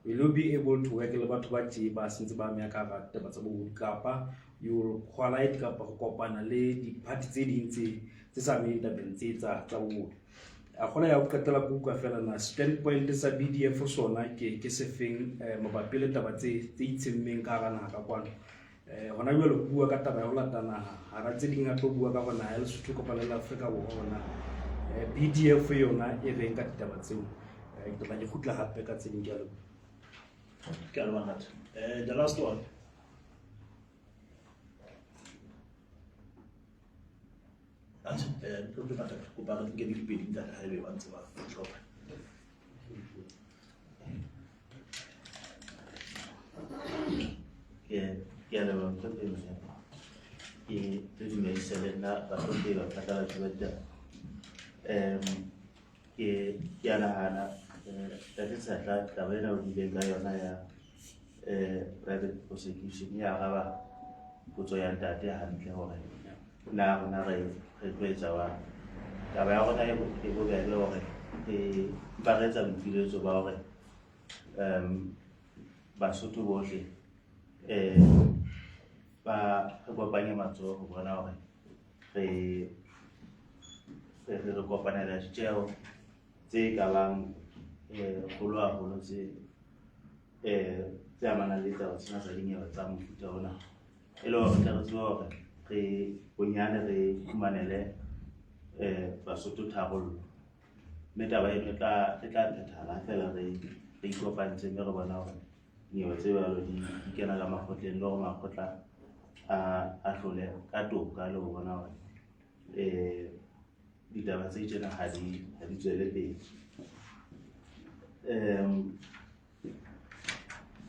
E: will you be able to work le batho ba tje ba sentse ba ameha ka hara taba tsa bobodu, kapa you will collide kapa ho kopana le di-party tse ding tse sa ameheng tabeng tse tsa bobodu. A kgola ya ho qetela ke utlwa fela na standpoint sa BDF sona ke sefeng mabapi le taba tse itshemmeng ka hara naha ka kwano. Hona jwale ho bua ka taba ya ho lata naha, hara tse ding hape ho bua ka hore naha ya Lesotho kopane le Afrika Borwa, hore na BDF yona e reng ka ditaba tseo. Ke tla ke kgutla hape ka tse ding, ke a leboha.
B: Ke a leboha, ntate. The last one. Atjhe, ntlo tse ngata ke kopa re nke di le pedi, ntate, ha ebe ba ntse ba hlopha.
F: Ke a leboha, mohlomphehi Monyane. Ke tlo dumedisa le nna bahlomphehi baphatlalatsi ba ditaba. Ke a nahana, Ntate Tshatla, taba ena o buileng ka yona ya private prosecution e araba potso ya ntate hantle hore na rona re tlo etsa jwang. Taba ya rona e bobebe hore re mpa re etsa boipiletso ba hore Basotho bohle ba re kopanye matsoho ho bona hore re kopanela ditjeho tse ka bang kgolo haholo tse amanang le taba tsena tsa dinyewe tsa mofuta ona, e le hore tle re tsebe hore re bonyane re fumanele Basotho tharollo, mme taba eno e tla phethahala ha feela re ikopantse mme re bona hore dinyewe tse jwalo di kena ka makgotleng le hore makgotla a hlole ka toka le ho bona hore ditaba tse tjena ha di tswele pele.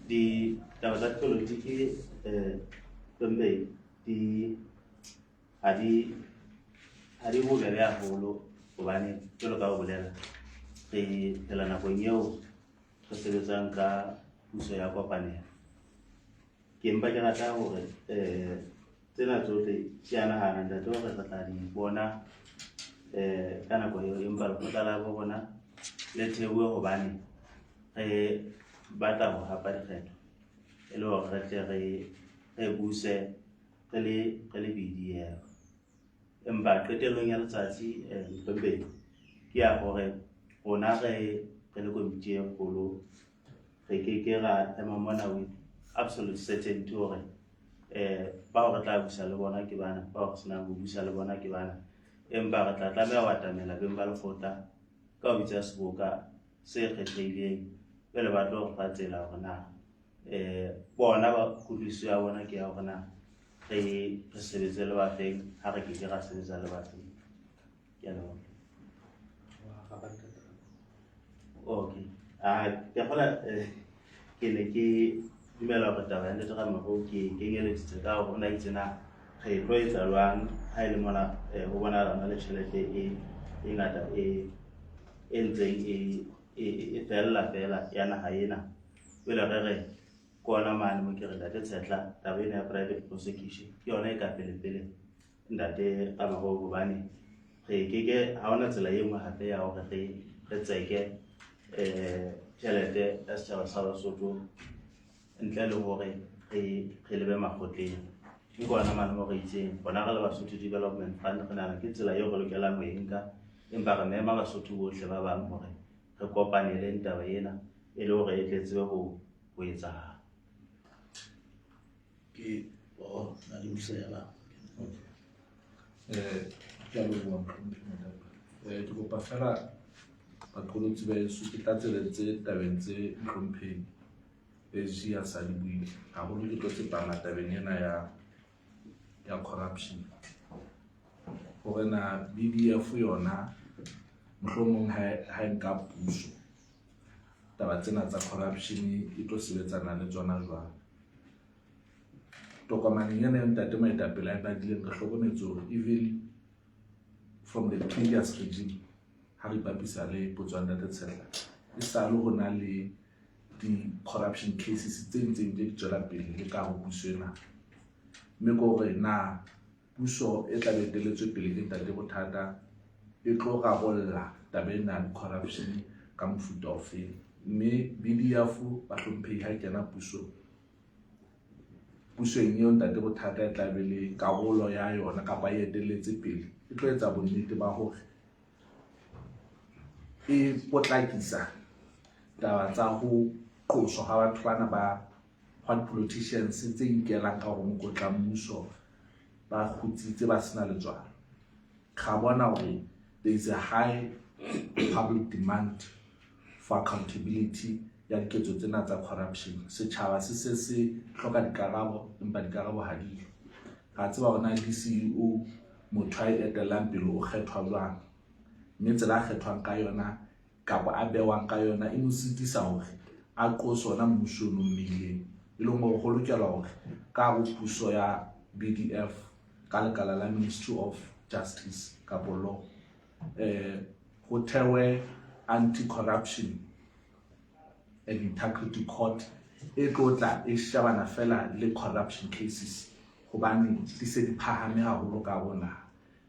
F: Ditaba tsa dipolotiki, hlomphehi, di ha di bobebe haholo hobane jwalo ka ho bolela re phela nakong eo re sebetsang ka puso ya kopanelo. Ke mpa ke rata hore tsena tsohle ke a nahana, ntate, hore re tla di bona ka nako eo, empa lekgotla la bo rona le thehuwe hobane re batla ho hapa dikgetho e le hore re tle re buse re le BDF, empa qetellong ya letsatsi, mohlomphehi, ke ya hore rona re le komiti e kgolo re ke ke ra ema mona with absolute certainty hore bao re tla busa le bona ke bana, bao re senang ho busa le bona ke bana, empa re tla tlameha ho atamela beng ba lekgotla ka ho bitsa seboka se kgethehileng, pele ba tlo re fa tsela hore na bona ba kutlwisiso ya bona ke ya hore na re sebetse le bafeng, ha re ke ke ra sebetsa le bafeng. Ke a leboha. Okay, ah, ke kgola, ke ne ke dumela hore taba ya ntate Ramorou ke kenyeleditse ka hore o na itse na re tlo etsa jwang ha e le mona ho bonahala hona le tjhelete e ngata e ntseng e fella fela ya naha ena. Jwale re ke ona mane mo ke re, ntate Tshetla, taba ena ya private prosecution ke yona e ka pele pele, ntate Ramorou, hobane re ke ke ha hona tsela e nngwe hape ya hore re tseke tjhelete ya setjhaba sa Basotho ntle le hore re lebe makgotleng. Ke kona mane mo re itseng rona re le Basotho Development Fund re nahana ke tsela eo re lokelang ho e nka, empa re mema Basotho bohle ba bang hore re kopaneleng taba ena. e le hore e tle tsebe ho etsahala.
B: Ke oh na le mosela.
G: Ke a leboha mohlomphehi Moetapele. Ke kopa feela baqolotsi ba heso ke tlatseletse tabeng tse mohlomphehi SG a sa di buile. Haholo ke tlo tsepama tabeng ena ya corruption. Hore na BDF yona mohlomong ha e nka puso taba tsena tsa corruption e tlo sebetsana le tsona jwang. Tokomaneng ena eo ntate moetapele a e badileng re hlokometse hore even from the previous regime ha re ipapisa le potso ya ntate Tshehla e sale ho na le di-corruption cases tse ntseng di tswela pele le ka ho puso ena. Mme ke hore na puso e tla be eteletswe pele ke ntate Bothata e tlo rarolla taba ena ya corruption ka mofuta ofeng. Mme BDF bahlomphehi ha e kena pusong, pusong eo ntate Bothata e tla be le karolo ya yona kapa e etelletse pele, e tlo etsa bonnete ba hore e potlakisa taba tsa ho qoswa ha batho bana ba hwa di-politicians tse inkelang ka hore mokotla mmuso ba kgutsitse ba sena letswalo. Ra bona hore there is a high public demand for accountability ya diketso tsena tsa corruption. Setjhaba se se se hloka dikarabo, empa dikarabo ha diyo. Ra tseba hore na di-CEO motho a e etellang pele o kgethwa jwang, mme tsela a kgethwang ka yona kapa a bewang ka yona e mo sitisa hore a qose ona mmuso ono mmileng. E leng hore ho lokela hore ka hare ho puso ya BDF ka lekala la Ministry of Justice kapo Law ho thewe anti-corruption and integrity court e tlo tla e shebana fela le corruption cases hobane di se di phahame haholo ka hare ho naha.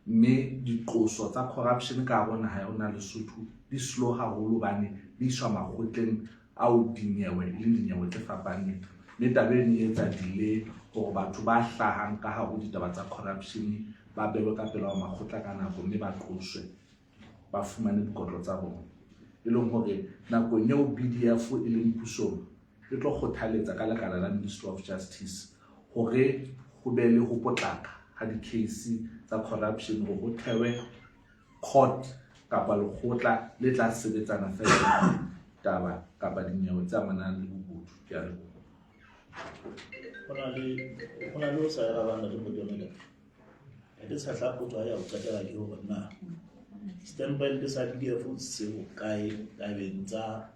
G: Mme diqoso tsa corruption ka hare ho naha ya rona Lesotho di slow haholo hobane di iswa makgotleng ao dinyewe le dinyewe tse fapaneng. Mme taba eno e etsa delay hore batho ba hlahang ka hare ho ditaba tsa corruption ba bewe ka pela ho makgotla ka nako mme ba qoswe, ba fumane dikotlo tsa bona. E leng hore nakong eo BDF e leng pusong e tlo kgothaletsa ka lekala la Ministry of Justice hore ho be le ho potlaka ha di-case tsa corruption hore ho thewe court kapa lekgotla le tla sebetsana fela taba kapa dinyewe tse amanang le bobodu. Ke a leboha.
B: Ho na le o sa arabang le Motomela. Ke tshehla potso ya ho qetela ke hore na standpoint sa BDF se hokae tabeng tsa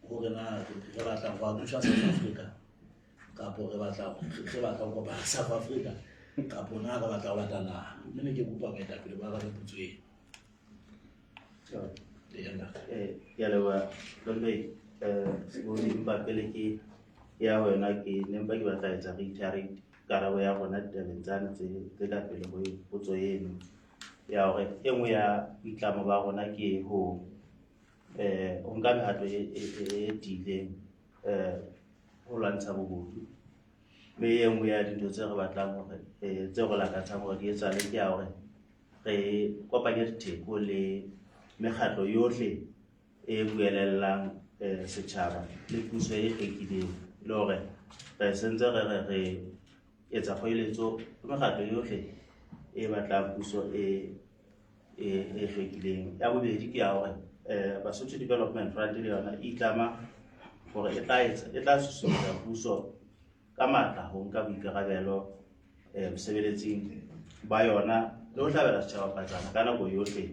B: hore na re batla ho busa South Africa kapo re batla ho kopana South Africa kapo na re batla ho lata naha. Mme ne ke kopa baetapele ba arabe potso eno.
F: Ke a leboha Hlomphehi. Sebodi, empa pele ke ya wena ke ne mpa ke batla etsa reiterate karabo ya rona ditabeng tsane tse ka pele ho potso eno ya hore e nngwe ya boitlamo ba rona ke ho nka mehato e tiileng ho lwantsha bobodu. Mme e nngwe ya dintho tse re batlang hore tse re lakatsang hore di etsahale ke ya hore re kopanye ditheko le mekgatlo yohle e buelellang setjhaba le puso e hlwekileng, le hore re sentse re etsa kgoeletso ho mekgatlo yohle e batlang puso e hlwekileng. Ya bobedi ke ya hore Basotho Development Front le yona e itlama hore e tla susumetsa puso ka matla ho nka boikarabelo bosebeletsing ba yona le ho hlabela setjhaba patsana ka nako yohle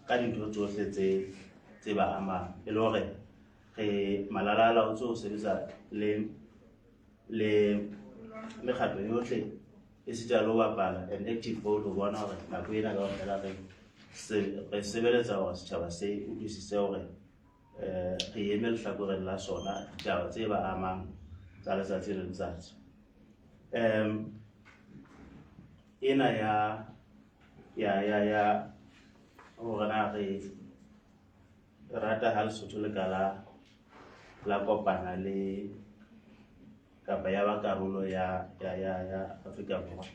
F: ka dintho tsohle tse ba amang, e le hore re malala o tso sebetsa le mekgatlo yohle e sita le ho bapala an active role ho bona hore nako ena kaofela re sebeletsa hore setjhaba se utlwisise hore re eme lehlakoreng la sona ditaba tse ba amang tsa letsatsi le letsatsi. Ena ya hore na re rata ha Lesotho le ka la kopana le kapa ya ba karolo ya Afrika Borwa.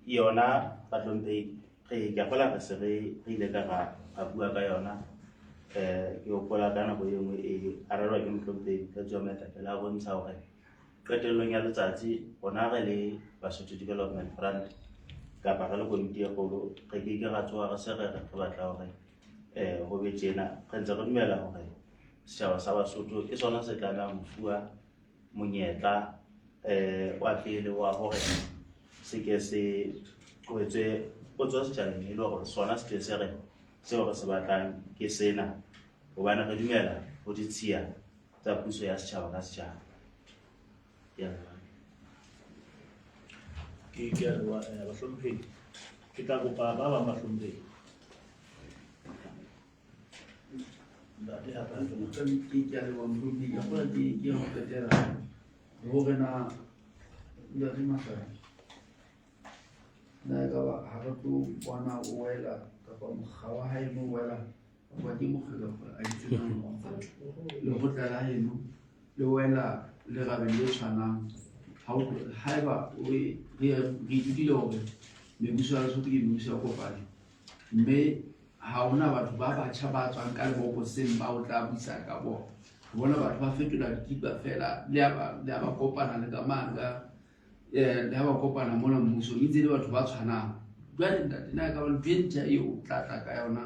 F: Yona Bahlomphehi re ke kgola re se re ile ka ra bua ka yona. Ke hopola ka nako e nngwe e arelwa ke mohlomphehi Motlatsi wa Moetapele a bontsha hore qetellong ya letsatsi rona re le Basotho Development Front kapa re le komiti e kgolo re ke ke ra tsoha re se re re re batla hore ho be tjena. Re ntse re dumela hore setjhaba sa Basotho ke sona se tlamehang ho fuwa monyetla wa pele wa hore se ke se ho etswe potso setjhabeng e le hore sona se tle se re seo re se batlang ke sena, hobane re dumela ho ditshiya tsa puso ya setjhaba ka setjhaba. Ke a leboha.
B: Ke a leboha, bahlomphehi. Ke tla kopa ba bang bahlomphehi. Ntate hape ha ke na.
D: Ke a leboha mohlomphehi. Ka kgola ke ya ho qetela hore na Ntate Mahlanya na ekaba ha re tlo bona o wela kapa mokga wa haeno o wela kapa ke mokga kapa a itse lekgotla la heno le wela lerabeng le tshwanang. Haeba re ithutile hore mebuso ya Lesotho ke mebuso ya kopano, mme ha hona batho ba batjha ba tswang ka lebokoseng ba o tla buisa ka bona. Re bona batho ba fetola dikipa feela le ha ba kopana le ka mane ka le ha ba kopana mona mmusong e ntse e le batho ba tshwanang. Jwale ntate na ekaba ntho e ntjha eo o tla tla ka yona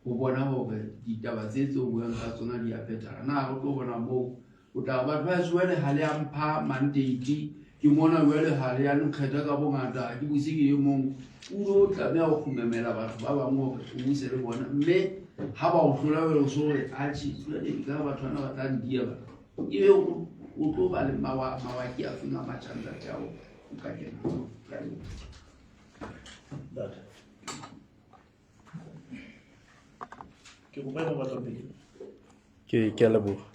D: ho bona hore ditaba tse tse o buang ka tsona di a phethahala? Na re tlo bona moo o tla re batho ba heso jwale ha le a mpha mandate, ke mona jwale ha le ya nkgetha ka bongata, ha ke buse ke le mong. O lo tlameha ho kgumamela batho ba bang hore o buse le bona, mme ha ba o hlola jwale o so re atjhe jwale ekare batho bana ba tla ndia ba. Ebe o tlo ba le mawaki a feng a matjha ntate ao o ka kena? Ke a leboha.
B: Ntate. Ke kopa e mong bahlomphehi.
E: Ke a leboha.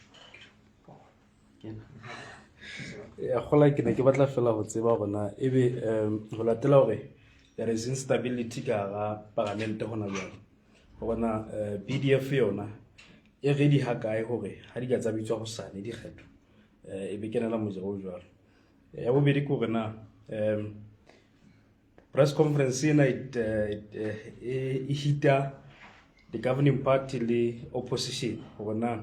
E: Ya kgola ke ne ke batla fela ho tseba hore na ebe ho latela hore there is instability ka hara paramente hona jwale, hore na BDF yona e ready ha kae hore ha di ka tsa bitswa hosane dikgetho e be kenela mojaro o jwalo. Ya bobedi ke hore na press conference ena e hita the governing party le opposition, hore na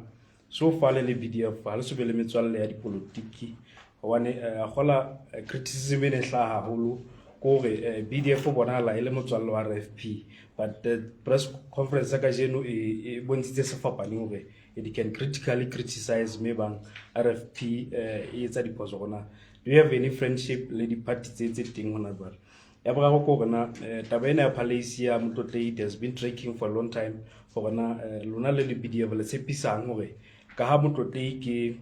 E: so far le le BDF ha le so be le metswalle ya dipolotiki, hobane a kgola criticism e ne hlaha haholo ke hore BDF o bonahala e le motswalle wa RFP, but the press conference ya kajeno e bontshitse se fapaneng hore it can critically criticize mme bang RFP e etsa diphoso. Rona do you have any friendship le di-party tse teng hona jwale? Ya boraro ke hore na taba ena ya palace ya Motlotlei, it has been tracking for a long time, hore na lona le le BDF le tshepisang hore ka ha Motlotlei ke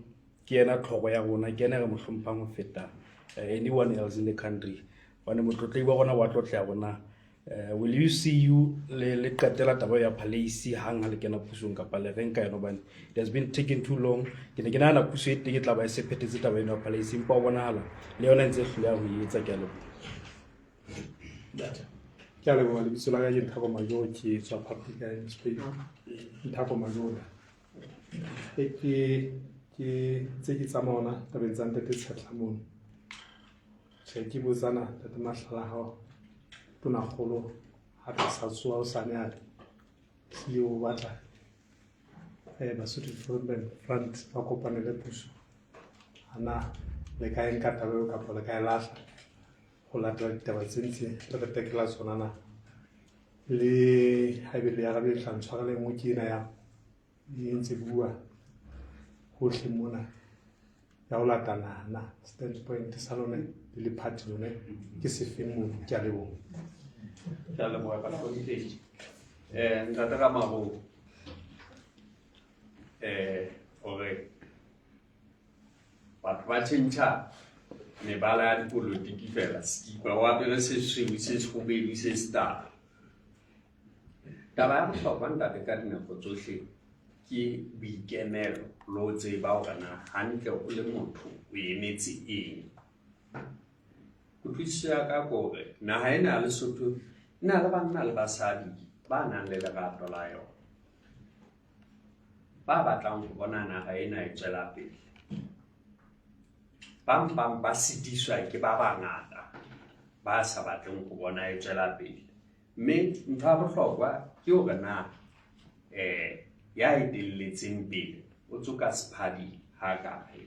E: yena tlhoko ya rona, ke yena re mo hlomphang ho feta anyone else in the country, hobane motlotlei wa rona wa tlotleha rona, will you see you le qetela taba ya palace hang ha le kena pusong kapa le reng ka yona, hobane it has been taking too long. Ke ne ke nahana puso e teng e tla ba e se phethetse taba eno ya palace, empa ho bonahala le yona e ntse e hloleha ho e etsa. Ke a leboha.
H: Ke a leboha. Lebitso la ka ke Nthako Majoro, ke tswa Paprika newspaper. Nthako Majoro. E ke ntse ke tsamaya ona tabeng tsa ntate Tshetla mono. Tjhe, ke botsana ntate Mahlala hao tonakgolo ha ka sa tsoha o sane a re hlile o batla Basotho Development Front ba kopanele puso. Ana le ka e nka taba eo kapa le ka e lahla ho latela ditaba tse ntse le re tekela tsona na? Le haebe le arabe tla ntshwarela e nngwe ke ena ya e ntse bua hohle mona ya ho lata naha na standpoint sa lone le le party lone ke sefeng mono? Ke a leboha.
C: Ke a leboha bahlomphehi. Ntate Ramahou, hore batho ba tjhentjha mebala ya dipolotiki fela, sekipa o apere se sesweu, se sekgubedu, se setala. Taba ya bohlokwa ntate ka dinako tsohle ke boikemelo le ho tseba hore na hantle o le motho o emetse eng. Kutlwisiso ya ka ke hore naha ena ya Lesotho e na le banna le basadi ba nang le lerato la yona, ba batlang ho bona naha ena e tswela pele, ba mpang ba sitiswa ke ba bangata ba sa batleng ho bona e tswela pele. Mme ntho ya bohlokwa ke hore na ya etelletseng pele o tsoka sephadi ha kae.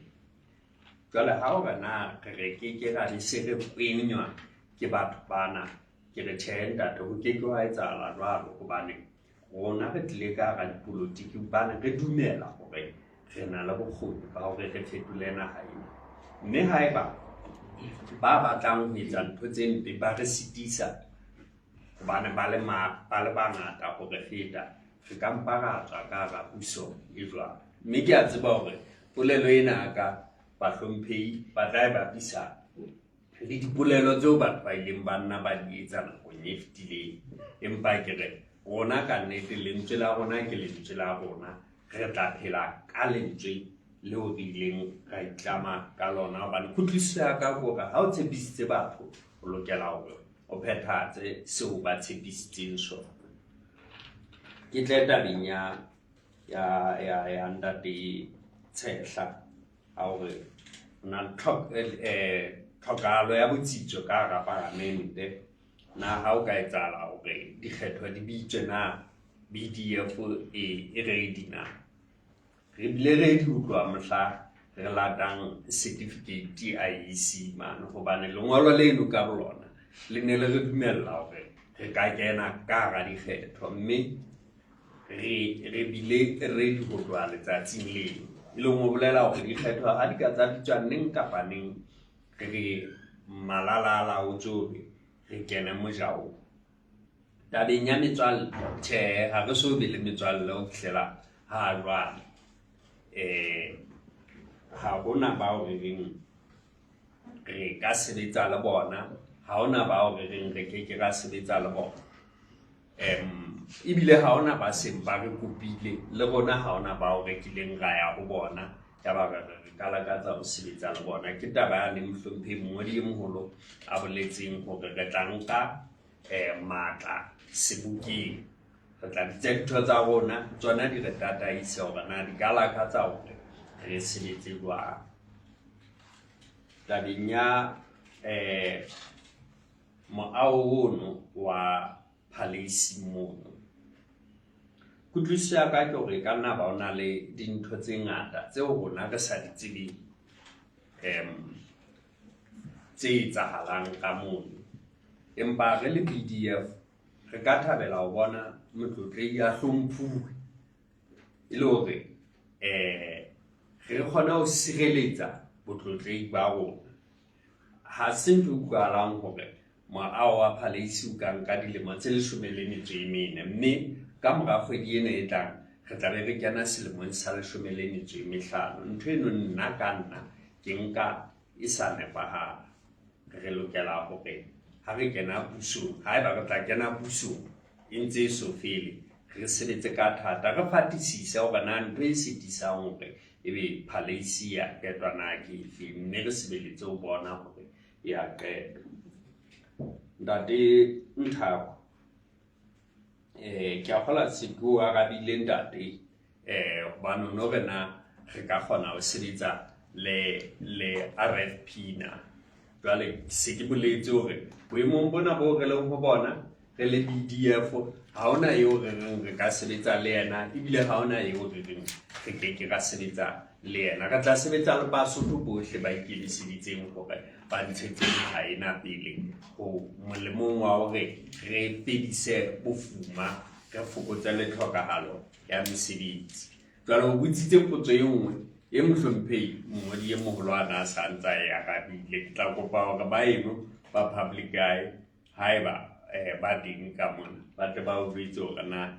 C: Jwale ha o re na re ke ke ra be se re kwenywa ke batho bana, ke re tjhe ntate, ho ke ke wa etsahala jwalo hobane rona re tlile ka hara dipolotiki hobane re dumela hore re na le bokgoni ba hore re fetole naha ena. Mme haeba ba batlang ho etsa ntho tse mpe ba re sitisa hobane ba le ba le bangata ho re feta, re ka mpa ra tswa ka hara puso e jwalo. Mme ke a tseba hore polelo ena ya ka bahlomphehi ba tla e bapisa le dipolelo tseo batho ba ileng ba nna ba di etsa nakong e fetileng. Empa ke re rona ka nnete lentswe la rona ke lentswe la rona, re tla phela ka lentswe leo re ileng ra itlama ka lona. Hobane kutlwisiso ya ka ke hore ha o tshepisitse batho, o lokela hore o phethahatse seo ba tshepisitseng sona. Ke tle tabeng ya ya ya ya ntate Tshehla a hore ho na le tlhokahalo ya botsitso ka hara palamente. Na ha o ka etsahala hore dikgetho di bitswe na B_D_F e e ready na? Re bile ready ho tloha mohla re latang certificate I_E_C mane hobane lengolo leno ka bolona le ne le re dumella hore re ka kena ka hara dikgetho, mme re re bile ready ho tloha letsatsing leo. E leng ho bolela hore dikgetho ha di ka tsa bitswa neng kapa neng, re malala-a-laotswe hore re kene mojaong. Tabeng ya metswalle, tjhe ha re so be le metswalle ho fihlela ha jwale. Ha hona bao re reng re ka sebetsa le bona, ha hona bao re reng re keke ra sebetsa le bona. Ebile ha hona ba seng ba re kopile, le rona ha hona bao re kileng ra ya ho bona ya ba re re ka lakatsa ho sebetsa le bona. Ke taba yane mohlomphehi mongodi e moholo a boletseng hore re tla nka matla sebokeng, re tla bitsa ditho tsa rona tsona di re tataise hore na di ka lakatsa hore re sebetse jwang. Tabeng ya moaho ono wa Palace mono, kutlwisiso ya ka ke hore e ka nna ba o na le dintho tse ngata tseo rona re sa di tsebeng tse etsahalang ka mono. Empa re le B_D_F re ka thabela ho bona motlotlehi a hlomphuwe e le hore re kgone ho sireletsa botlotlehi ba rona. Ha se ntho e utlwahalang hore moaho wa Palace o ka nka dilemo tse 14, mme ka mora kgwedi ena e tlang re tla be re kena selemong sa 15. Ntho eno nna ka nna ke nka e sa nepahala. Re lokela hore ha re kena pusong, haeba re tla kena pusong e ntse e so fele, re sebetse ka thata, re fatisise hore na ntho e sitisang hore ebe Palace ya qetwa na ke efe, mme re sebeletse ho bona hore ya qetwa. Ntate Nthako, ke a kgolwa se ke o arabile ntate, hobane o no re na re ka kgona ho sebetsa le le R_F_P na. Jwale se ke boletse hore boemong bona bo re leng ho bona re le B_D_F, ha hona eo re reng re ka sebetsa le yena, ebile ha hona eo re reng re keke ra sebetsa le yena. Re tla sebetsa le Basotho bohle ba ikemiseditseng hore ba ntshetse naha ena pele ho molemong wa hore re fedise bofuma, re fokotse le tlhokahalo ya mesebetsi. Jwale o botsitse potso e nngwe e mohlomphehi mongodi e moholo a na sa ntsa e arabile. Ke tla kopa hore ba eno ba Public Eye haeba ba teng ka mona ba tle ba o jwetse hore na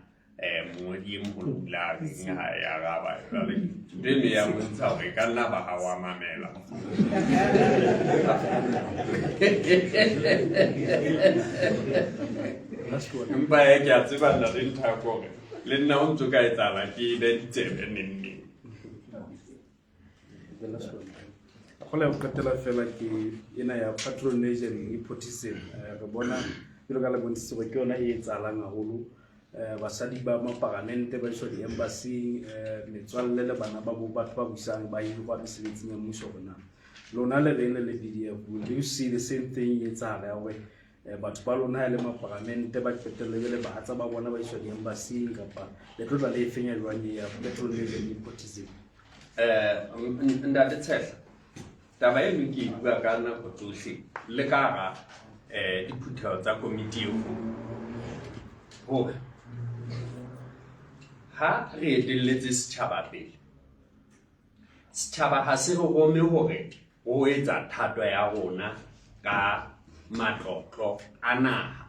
C: mongodi e moholo o ile a reng ha e araba. Jwale ntho eno ya bontsha hore e ka nna ba ha wa mamela. Empa e ke a tseba ntate Nthako hore le nna o ntso ka etsahala ke be ditsebe neng neng.
E: Go la go qetela fela ke ena ya patronage and nepotism. Re bona jalo ka le bontshitse gore ke yona e etsahalang haholo. Basadi ba maparamente ba iswa di-embassy-ing, metswalle le bana ba bo batho ba busang ba hirwa mesebetsing ya mmuso. Hore na lona le reng le le B_D_F, will you see the same thing e etsahala ya hore Eh, batho ba lona ha e le maparamente ba qetelle jwale bahatsa ba bona ba iswa di-embassy-ing kapa le tlo tla le e fenya jwang e ya petrol le nepotism?
C: Ntate Tshehla, taba eno ke e bua ka nako tsohle le ka hara diphutheho tsa komiti e kgolo hore ha re etelletse setjhaba pele, setjhaba ha se re rome hore ho etsa thato ya rona ka matlotlo a naha.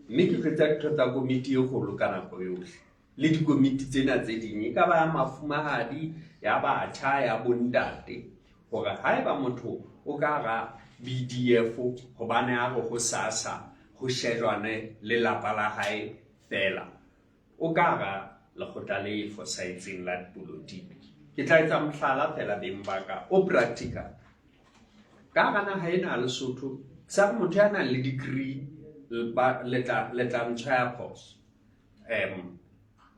C: Mme ke jwetsa ditho tsa komiti e kgolo ka nako yohle le dikomiti tsena tse ding, e ka ba ya mafumahadi, ya batjha, ya bontate, hore haeba motho o ka hara BDF hobane a re hosasa ho shejwane le lapa la hae feela, o ka hara lekgotla le fosahetseng la dipolotiki. Ke tla etsa mohlala feela beng ba ka o practical. Ka hara naha ena ya Lesotho, sa re motho ya nang le degree le tla ntshwaya phoso.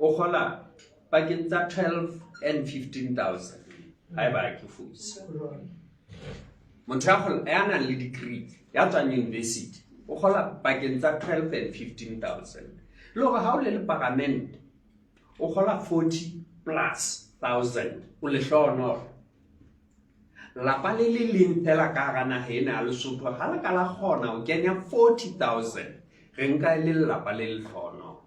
C: O kgola pakeng tsa 12 and 15,000 haeba ke fose. Motho ya nang le degree ya tswang university o kgola pakeng tsa 12 and 15,000. Le hore ha o le leparamente o kgola 40 plus thousand, o lehlohonolo. Lapa le le leng fela ka hara naha ena ya Lesotho ha le ka la kgona ho kenya 40,000, re nka e le lelapa le lehlohonolo.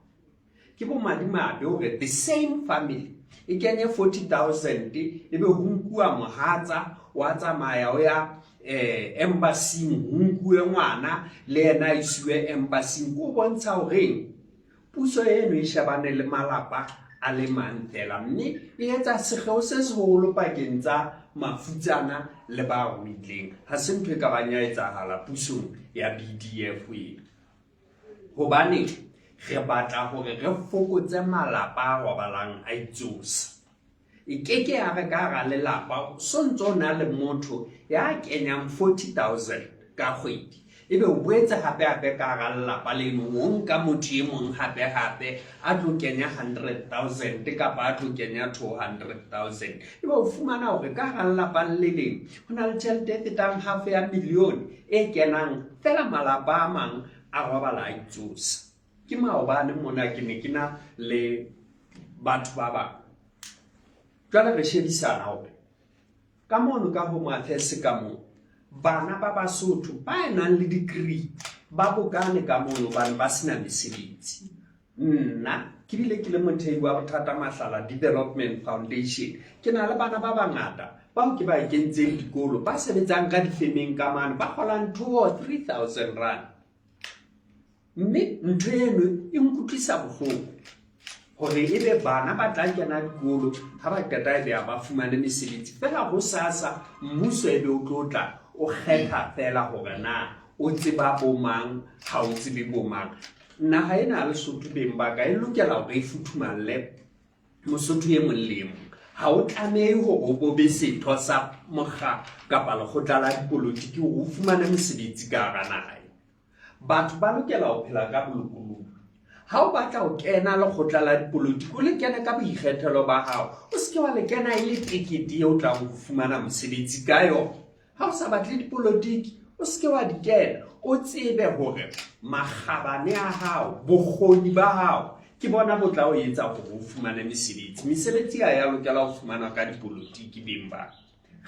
C: Ke bomadimabe hore the same family e kenye 40,000 ebe ho nkuwa mohatsa wa tsamaya o ya embassy-ing, ho nkuwe ngwana le yena a isiwe embassy-ing. Ke ho bontsha horeng puso eno e shebane le malapa a le mang fela, mme e etsa sekgeo se seholo pakeng tsa mafutsana le ba ruileng. Ha se ntho e ka bang ya etsahala pusong ya BDF eno, hobane re batla hore re fokotse malapa a robalang a itsosa. E ke ke ya re ka hara lelapa so ntso o na le motho ya kenyang 40,000 ka kgwedi, ebe o boetse hape hape ka hara lelapa leno o nka motho e mong hape hape a tlo kenya 100,000 kapa a tlo kenya 200,000, ebe o fumana hore ka hara lelapa le leng ho na le tjhelete e fetang half ya million e kenang fela, malapa a mang a robala a itsosa. Ke maobane mona ke ne ke na le batho ba bang, jwale re shebisana hore ka mono ka Home Affairs ka moo bana ba Basotho ba nang le degree ba bokane ka mono hobane ba sena mesebetsi. Nna ke bile ke le mothei wa Bothata Mahlala Development Foundation, ke na le bana ba bangata bao ke ba kentseng dikolo ba sebetsang ka difemeng ka mane ba kgolang 2 or 3,000 rand. Mme ntho eno e nkutlwisa bohloko hore ebe bana ba tla kena dikolo ha ba qeta ebe ha ba fumane mesebetsi fela. Hosasa mmuso ebe o tlo tla o kgetha fela hore na o tseba bo mang, ha o tsebe bo mang. Naha ena ya Lesotho beng ba ka e lokela hore e futhumalle Mosotho e mong le e mong. Ha o tlamehe hore o bobe setho sa mokga kapa lekgotla la dipolotiki hore o fumane mosebetsi ka hara naha ena. Batho ba lokela ho phela ka bolokolohi. Ha o batla ho kena lekgotla la dipolotiki, o le kene ka boikgethelo ba hao. O se ke wa le kena e le tekete eo o tlang ho fumana mosebetsi ka yona. Ha o sa batle dipolotiki, o se ke wa di kena. O tsebe hore makgabane a hao, bokgoni ba hao ke bona bo tla o etsa hore o fumane mesebetsi. Mesebetsi ha ya lokela ho fumanwa ka dipolotiki beng ba.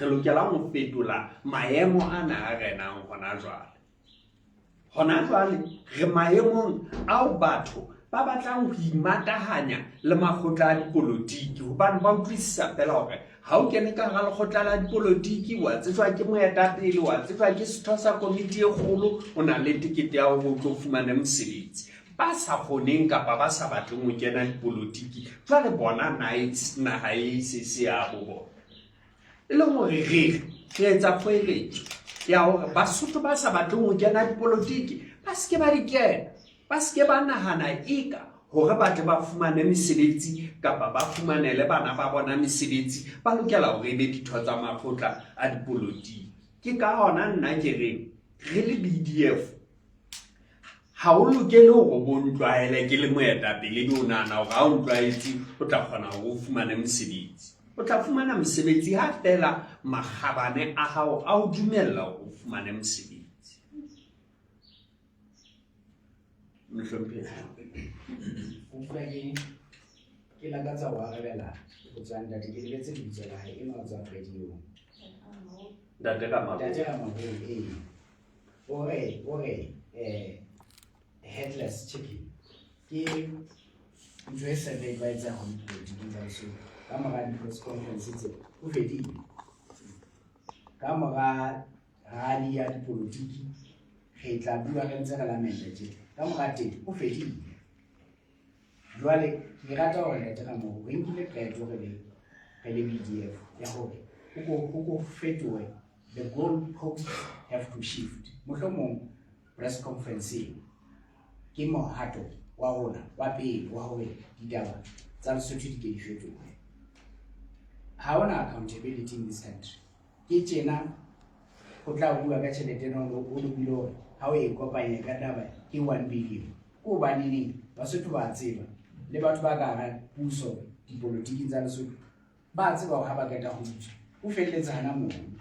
C: Re lokela ho fetola maemo ana a renang hona jwale. Hona jwale re maemong ao batho ba batlang ho imatahanya le makgotla a dipolotiki hobane ba utlwisisa fela hore ha o kene ka hara lekgotla la dipolotiki wa tsejwa ke moetapele, wa tsejwa ke setho sa komiti e kgolo, o na le tekete ya hore o tlo fumane mosebetsi. Ba sa kgoneng kapa ba sa batleng ho kena dipolotiki jwale bona naha e se se ya bo bona. E leng hore re etsa kgoeletso ya hore Basotho ba sa batleng ho kena dipolotiki ba se ke ba di kena, ba se ke ba nahana eka hore ba tle ba fumane mesebetsi kapa ba fumanele bana ba bona mesebetsi ba lokela hore e be ditho tsa makgotla a dipolotiki. Ke ka hona nna ke reng re le BDF ha o lokele hore o bo ntlwaele ke le moetapele ebe o nahana hore ha o ntlwaetse o tla kgona hore o fumane mosebetsi. O tla fumana mosebetsi ha feela makgabane a hao a o dumella hore o fumane mosebetsi. Mohlomphehi.
I: Utlwa ke ke lakatsa ho arabela ho tswa ntate, ke lebetse lebitso la hae, enwa o tswa radio.
C: Ntate Ramaholo.
I: Ntate Ramaholo, ee. O re headless chicken ke ntho e seng re e tlwaetse haholo dipolotiking tsa Lesotho. Ka mora di-press conference tse ho fedile, ka mora rally ya dipolotiki re tla bua re ntse re lamenta tje, ka mora teng ho fedile. Jwale ke rata hore ntate Ramaholo, re nkile qeto re le BDF ya hore ho ko fetohe, the goal posts have to shift. Mohlomong press conference eo ke mohato wa rona wa pele wa hore ditaba tsa Lesotho di ke di fetohe. Ha hona accountability in this country. Ke tjena ho tla bua ka tjhelete ena, o lokile hore ha o e kopanya ka taba ke 1 billion. Ke hobaneneng Basotho ba tseba, le batho ba ka hara puso dipolotiking tsa Lesotho ba tseba hore ha ba qeta ho utswa ho felletse hana mono.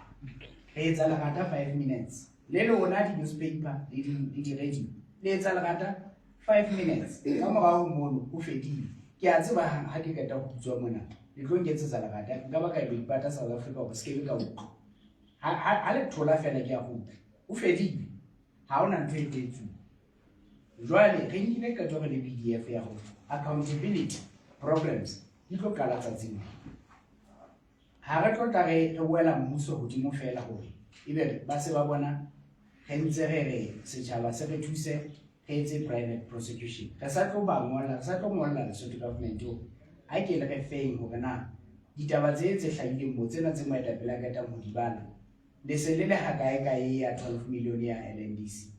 I: Re etsa lerata 5 minutes, le lona di-newspaper le di-radio le etsa lerata 5 minutes, ka morao mono ho fedile. Ke a tseba ha ke qeta ho utswa mona le tlo nketsetsa lerata, nka ba ka ilo ipata South Africa hore se kebe ka utlwa. Ha le thola fela ke a kgutla, ho fedile, ha hona ntho e tlo etsuwa. Jwale re nkile qeto re le BDF ya hore accountability programs di tlo qala tsatsing. Ha re tlo tla re wela mmuso hodimo fela hore ebe ba se ba bona re ntse re re setjhaba se re thuse re etse private prosecution. Re sa tlo ba ngolla, re sa tlo ngolla Lesotho government hore a ke le re feng hore na ditaba tse hlahileng mo, tsena tse moetapele a qetang ho di bala, le se le le ha kae kae ya 12 million ya LNDC,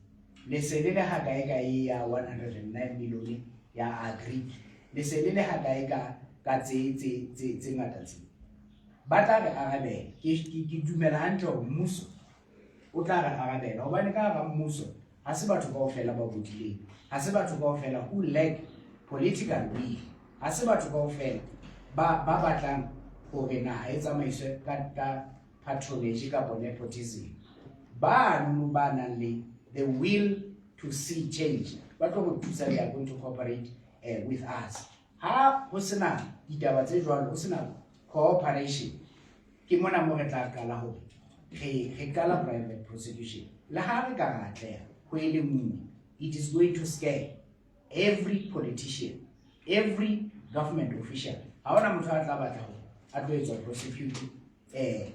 I: le se le le ha kae kae ya 109 million ya Agric, le se le le ha kae ka tse ngata tse ba tla re arabela. Ke dumela hantle hore mmuso o tla re arabela, hobane ka hara mmuso ha se batho kaofela ba bodileng, ha se batho kaofela who lack political will, ha se batho kaofela ba batlang hore naha e tsamaiswe ka patronage kapa nepotism. Bano ba nang le the will to see change ba tlo go thusa, they are going to cooperate with us. Ha ho sena ditaba tse jwalo, ho sena cooperation, ke mona mo re tla qala hore re qala private prosecution. Le ha re ka ra atleha ho e le nngwe, it is going to scare every politician, every government official. Ha hona motho a tla batla hore a tlo etswa prosecute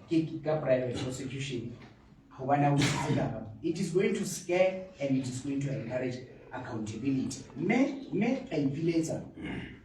I: ke ka private prosecution hobane a utswitse kapa. It is going to scare and it is going to encourage accountability. Mme ra ipiletsa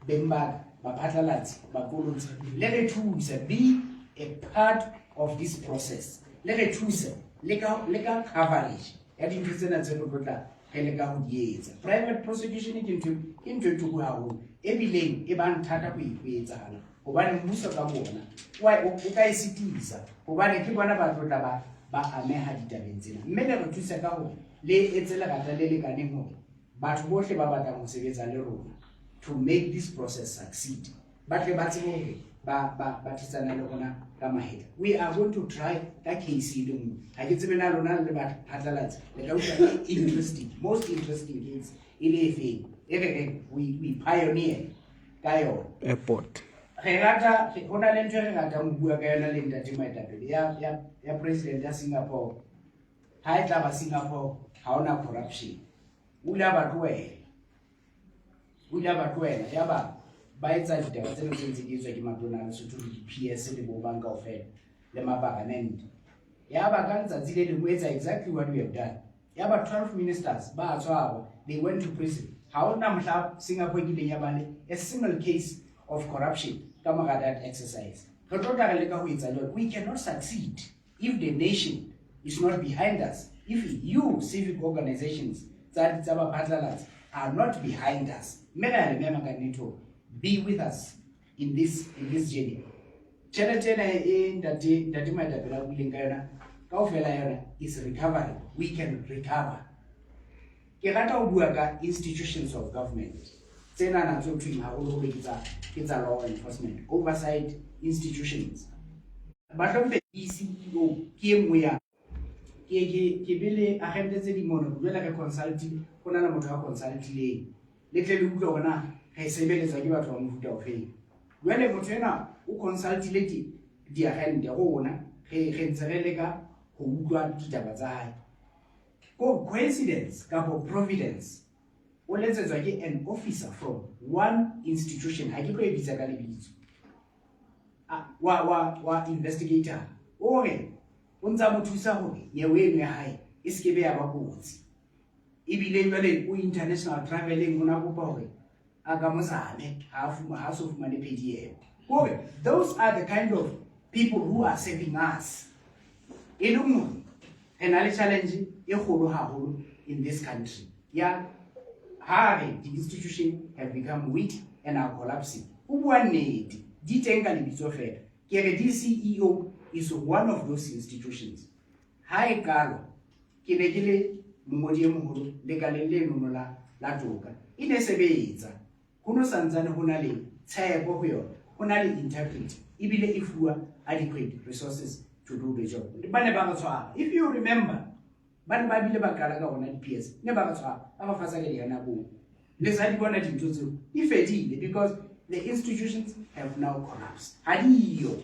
I: beng ba baphatlalatsi, baqolotsi, le re thuse, be a part of this process, le re thuse le ka coverage ya dintho tsena tse re tlo tla re leka ho di etsa. Private prosecution ke ntho e thoko haholo, ebileng e bang thata ho etsahala, hobane mmuso ka bona o ka e sitisa, hobane ke bona ba tlo tla ba ameha ditabeng tsena. Mme le re thuse ka hore le etse lerata le lekaneng hore batho bohle ba batlang ho sebetsa le rona to make this process succeed ba tle ba tsebe hore ba thetsana le rona ka mahetla. We are going to try ka case e le nngwe. Ha ke tsebe na lona le baphatlalatsi le ka utlwa e interesting, most interesting case e le efeng e re reng we pioneer ka yona.
J: Airport.
I: Re rata, ho na le ntho e re ratang ho bua ka yona le ntate moetapele ya president ya Singapore. Ha e tla ba Singapore ha hona corruption, o ile a ba tlohela, o ile a ba tlohela. Yaba ba etsa ditaba tsena tse ntse di etswa ke matona a Lesotho le di-PS le bo bang kaofela le maparamente. Yaba ka letsatsi le lengwe etsa exactly what we have done, yaba 12 ministers ba a tshwarwa, they went to prison. Ha hona mohla Singapore kileng ya ba le a single case of corruption ka mora that exercise. Re tlo tla re leka ho etsa jwalo. We cannot succeed if the nation is not behind us, if you civic organizations tsa baphatlalatsi are not behind us. Mme re a le mema ka nnete hore be with us in this journey. Tjhelete ena e ntate moetapele a buileng ka yona kaofela yona is recovery, we can recover. Ke rata ho bua ka institutions of government tsenana tse thweng haholoholo ke tsa law enforcement oversight institutions. Bahlomphehi, CEO ke e nngwe ya Ke ke ke be le agente tse ding mono, jwale re consultile, ho na le motho a consultileng. Le tle le utlwe hore na re sebeletswa ke batho ba mofuta ofeng. Jwale motho enwa o consultile di diagente rona re re ntse re leka ho utlwa ditaba tsa hae. Ko coincidence kapo providence o letsetswa ke an officer from one institution, ha ke tlo e bitsa ka lebitso, wa wa wa investigator, o re o ntsa mo thusa hore nyewe eno ya hae e se ke be ya ba kotsi, ebile jwale o international traveling, o na kopa hore a ka mozame ha ha so fumane phedielo. Kore those are the kind of people who are serving us, e leng hore re na le challenge e kgolo haholo in this country ya ha re the institution have become weak and are collapsing. O bua nnete, di teng ka lebitso fela. Ke re DCEO is one of those institutions. Ha e qalwa ke ne ke le mongodi e moholo lekaleng lenono la la toka, e ne sebetsa, ho no santsane ho na le tshepo ho yona, ho na le integrity, ebile e fuwa adequate resources to do the job. Ba ne ba re tshwara, if you remember, ba ne ba bile ba qala ka rona di-PS, ne ba re tshwara, ba ba fasa ka diyanakong. Le sa di bona dintho tseo di fedile because the institutions have now collapsed, ha diyo.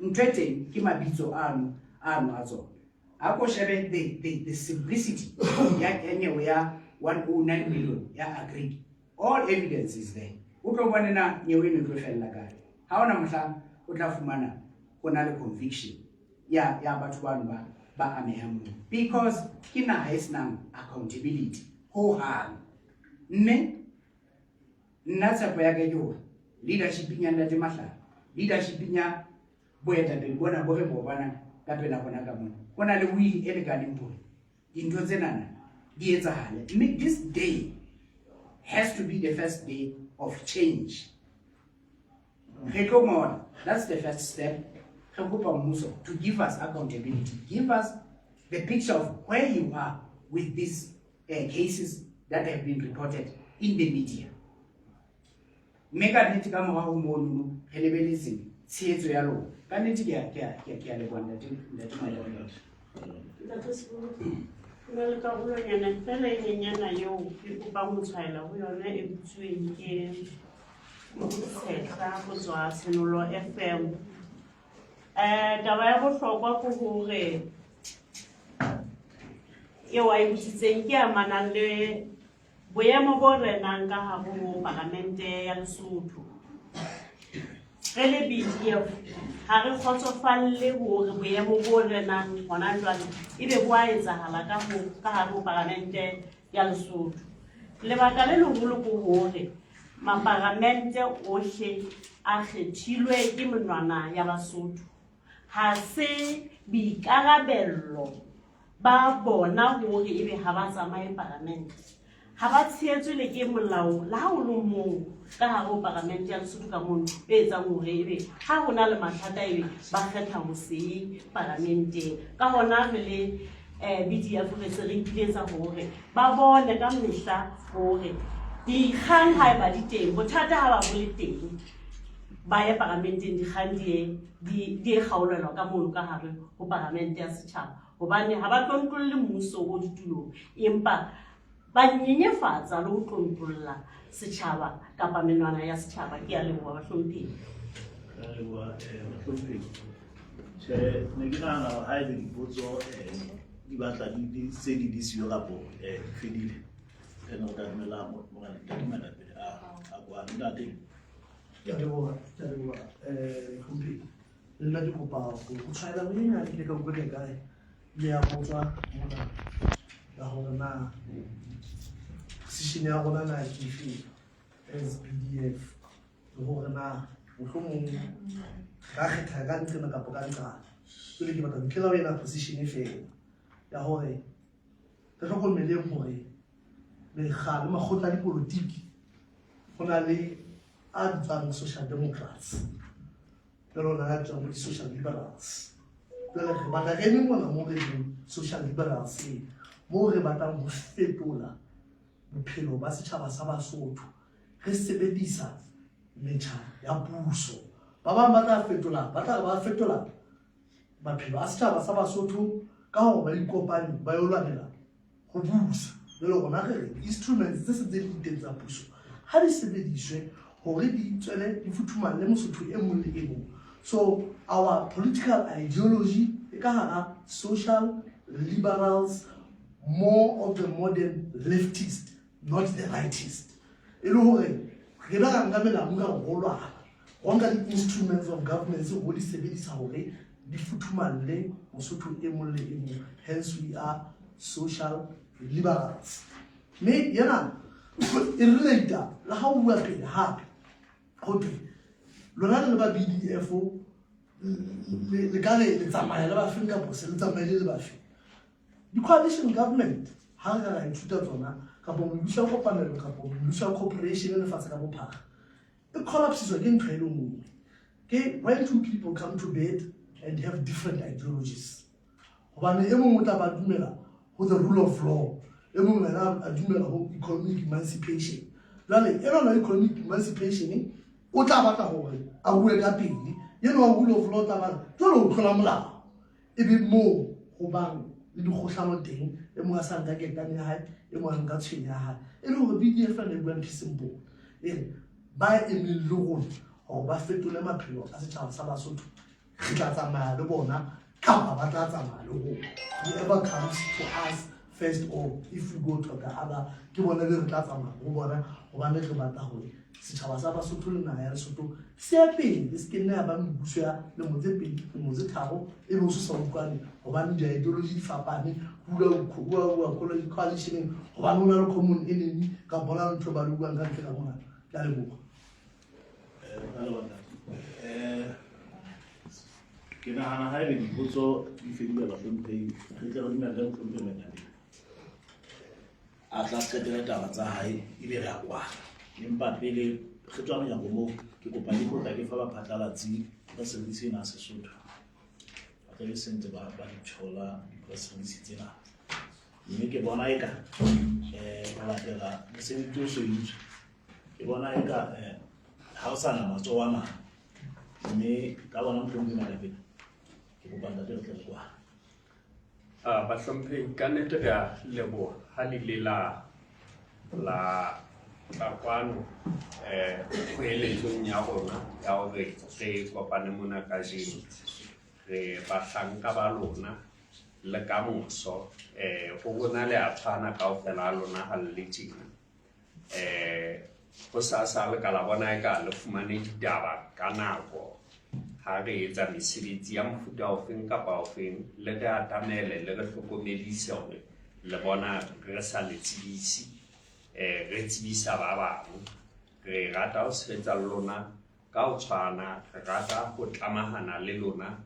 I: Ntho e teng ke mabitso ano ano a tsona. A ko shebe the simplicity ya nyewe ya 109 million ya Agric. All evidence is there. O tlo bone na nyewe eno e tlo fella kae. Ha ona mohlang o tla fumana ho na le conviction ya ya batho bano ba ba amehang moo, because ke naha e senang accountability ho hang. Mme nna tshepo ya ka ke hore leadershiping ya Ntate Mahlaba, leadershiping ya boetapele bona bo re bo bonang ka pela rona ka mona, ho na le will e lekaneng hore dintho tsenana di etsahale. Mme this day has to be the first day of change. Re tlo ngola, that's the first step. Re kopa mmuso to give us accountability, give us the picture of where you are with these cases that have been reported in the media. Mme ka nnete ka morao ho monono re lebeletse tshehetso ya lona. Ka nnete ke a leboha, ntate ntate Moetapele.
J: Ntate Seburu, ho na le karolonyana fela e nyenyana eo ke kopang ho tshwaela ho yona e butsuweng ke Tshehla ho tswa Tshenolo FM. Taba ya bohlokwa ke hore eo a e botsitseng ke amanang le boemo bo renang ka hare ho palamente ya Lesotho. Re le BDF ha re kgotsofalle hore boemo bo renang hona jwale ebe bo a etsahala ka ho ka hare ho palamente ya Lesotho. Lebaka le leholo ke hore maparamente ohle a kgethilwe ke menwana ya Basotho. Ha se boikarabello ba bona hore ebe ha ba tsamaye paramente, ha ba tshehetswe le ke molao le ha o le mong ka hare ho paramente ya Lesotho ka mono e etsang hore ebe ha ho na le mathata ebe ba kgetha ho se ye paramenteng. Ka hona re le BDF re se re ipiletsa hore ba bone ka mehla hore dikgang ha eba di teng, bothata ha ba bo le teng, ba ye paramenteng, dikgang di ye kgaolelwa ka mono ka hare ho paramente ya setjhaba, hobane ha ba tlontlolle mmuso o ditulong, empa ba nyenyefatsa le ho tlontlolla setjhaba kapa menwana ya setjhaba. Ke a leboha, bahlomphehi.
B: Ka leboha, bahlomphehi. Tjhe, ne ke nahana hore ha ebe dipotso di batla di se di di siyo kapo di fedile, ene re tla dumela morena ntate moetapele a kwale. Ntate.
K: Ke a leboha, ke a leboha, mohlomphehi. Le nna ke kopa ho tshwaela bonyenyane ke ile ka utlwa kae le ya botswa mona ya hore na position ya rona na ke efe as BDF, le hore na mohlomong ka kgetha ka nqena kapa ka nqana. Jwale ke batla ho itlela ho ena position fela ya hore re hlokomeleng hore mekga le makgotla a dipolotiki ho na le a bitswang Social Democrats, jwale ho na le a bitswang bo di-Social Liberals. Jwale re batla re eme mona mo re leng Social Liberals, moo re batlang ho fetola bophelo ba setjhaba sa Basotho re sebedisa metjha ya puso. Ba bang ba tla fetola, ba tla ba fetola maphelo a setjhaba sa Basotho. Ka hore ba ikopanye ba yo lwanela ho busa. Jwale rona re re instruments tse sentse di le teng tsa puso ha di sebediswe hore di tswele di futhumalle Mosotho e mong le e mong. So our political ideology e ka hara social liberals, more of the modern leftist, not the rightist. E le hore re be ra nka melamu ra ho lwana, ra nka di-instruments of government ho di sebedisa hore di futhumalle Mosotho e mong le e mong. Hence we are social liberals. Mme yena e relata le ha o bua pele hape ho thwe lona le le ba BDF le ka re le tsamaya le bafeng kapo se le tsamaile le bafeng. Di-coalition government ha re ka ra ithuta tsona kapo mebuso ya kopanelo kapo mebuso ya corporation lefatshe ka bophara e collapsiswa ke ntho e le nngwe, ke when two people come to bed and have different ideologies. Hobane e mong o tla ba dumela ho the rule of law, e mong yena a dumela ho economic emancipation. Jwale e lona economic emancipation o tla batla hore a bue ka pele, eno wa rule of law o tla ba jwale o tlola molao, e be moo ho bang le dikgohlano teng, e mong a sa nka ketane ya hae, e mong a nka tshwene ya hae. E le hore BDF yona e bua ntho e simple, e re ba emeng le rona hore ba fetole maphelo a setjhaba sa Basotho, re tla tsamaya le bona kapa ba tla tsamaya le rona. Whoever comes to us first or if we go to the other, ke bona be re tla tsamaya ho bona, hobane re batla hore setjhaba sa Basotho le naha ya Lesotho se ye pele, se ke nna ya ba mebuso ya lemo tse pedi, lemo tse tharo, e be o se sa utlwane hobane di-ideology di fapane, ho bua coalitioneng hobane ho na le common enemy kapa ho na le ntho ba le buang ka ntle ka mona. Ke a leboha.
B: Ke nahana ha ebe dipotso di fedile bahlomphehi, re tle re dumelle mohlomphehi Moetapele a tla qetela taba tsa hae ebe re a kwala. Empa pele re tswa monyako moo, ke kopa ke tlotla ke fa baphatlalatsi press release ena ya Sesotho. Ba tlabe se ntse ba di thola di-press release tsena. Mme ke bona eka ho latela mosebetsi o so entswe, ke bona eka ha o sa na matsoho a mang. Mme ka bona mohlomphehi Moetapele, ke kopa ntate re tle re kwale.
C: Bahlomphehi, ka nnete re a leboha ha le ile la tla kwano kgoeletsong ya rona ya hore re kopane mona kajeno. Re bahlanka ba lona le ka moso. Ho rona le a tshwana kaofela ha lona ha le le tjena. Ho sasa le ka la bona eka le fumane ditaba ka nako ha re etsa mesebetsi ya mofuta ofeng kapa ofeng, le re atamele le re hlokomedise hore le bona re sa le tsebise, re tsebisa ba bang. Re rata ho sebetsa le lona ka ho tshwana, re rata ho tlamahana le lona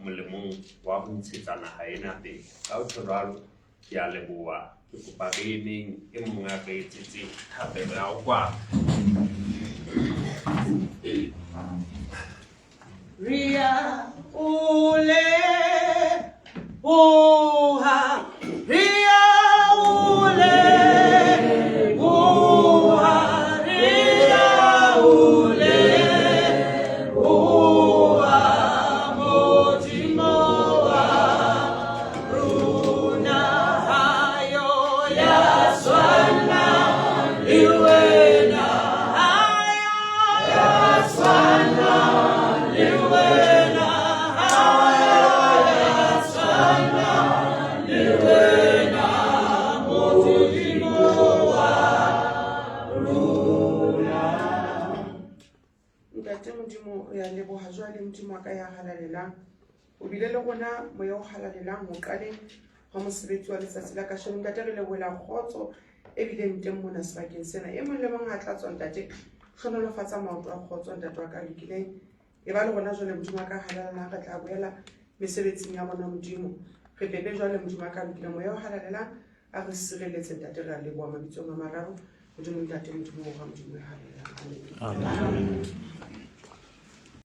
C: molemong wa ho ntshetsa naha ena pele. Ka ho tjho jwalo, ke a leboha, ke kopa re emeng e mong a re etsetse thapelo ya ho kwala.
A: Ria ule oha, ria ule oha, ria ule oha, Modimo wa rona hayo ya tshwana le wena, hayo ya tshwana le wena, hayo ya tshwana le wena, Modimo wa rona. Ntate Modimo, re a leboha jwale, Modimo wa ka ya halalelang. O bile le rona moya o halalelang ho qaleng hwa mosebetsi wa letsatsi la kasheno. Ntate, re lebohela kgotso e bileng teng mona sebakeng sena. E mong le mong ha tla tswa, ntate, hlohonolofatsa maoto a kgotso, ntate wa ka lokileng. E ba le rona jwale, Modimo wa ka halalelang, re tla boela mesebetsing ya rona, Modimo. Re bebe jwale, Modimo wa ka lokileng, moya o halalelang a re sireletse, ntate, re a leboha mabitsong a mararo. Modimo ntate, Modimo wa Modimo ya halalelang. Amen.
B: Amen.